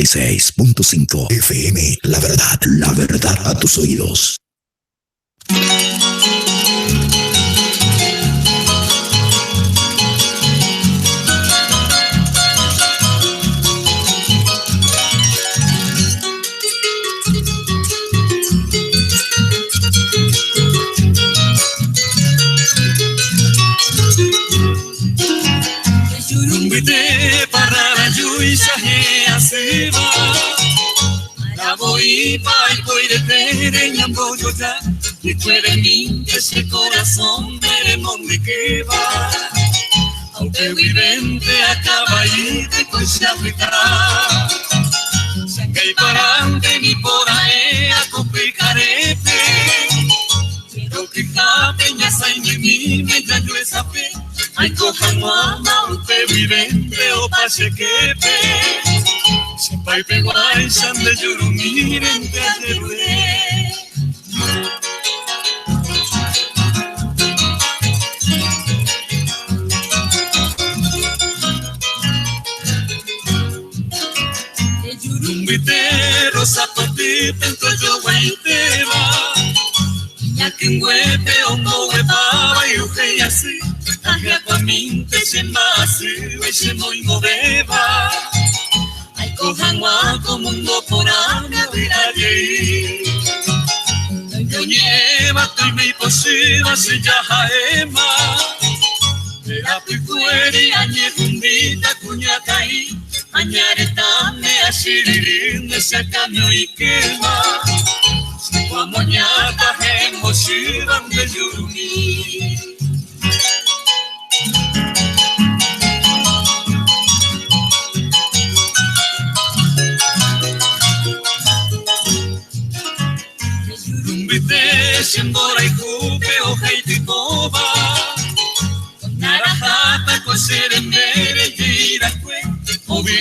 96.5 FM, la verdad a tus oídos. Y puede mí ese corazón veremos mi queba. Aunque vivente acaba y de coisa Sangay parante ni por ahí a copicarepe. Pero que peña sañe mi me ya yo esa fe. Ay cojan mama usted vivente o pase que pe. Se pai peguay san de yurumir en te Yurumbitero zapatito entro yo guaiteba Ñaquingüepe ongo huepaba y uje y así Ajiacuaminte se masi se muy moveba Ay cojan como mundo por ana de allí Yo lleva estoy mi posiva se ya jaema Era picueri añe jundita cuñataí Añaretame asiririn ese cambio y quema Guamoñata hemosivan de yurumi. Yurumbite sembora y jupe o heitikoba Narajata coserembere yirakue Obi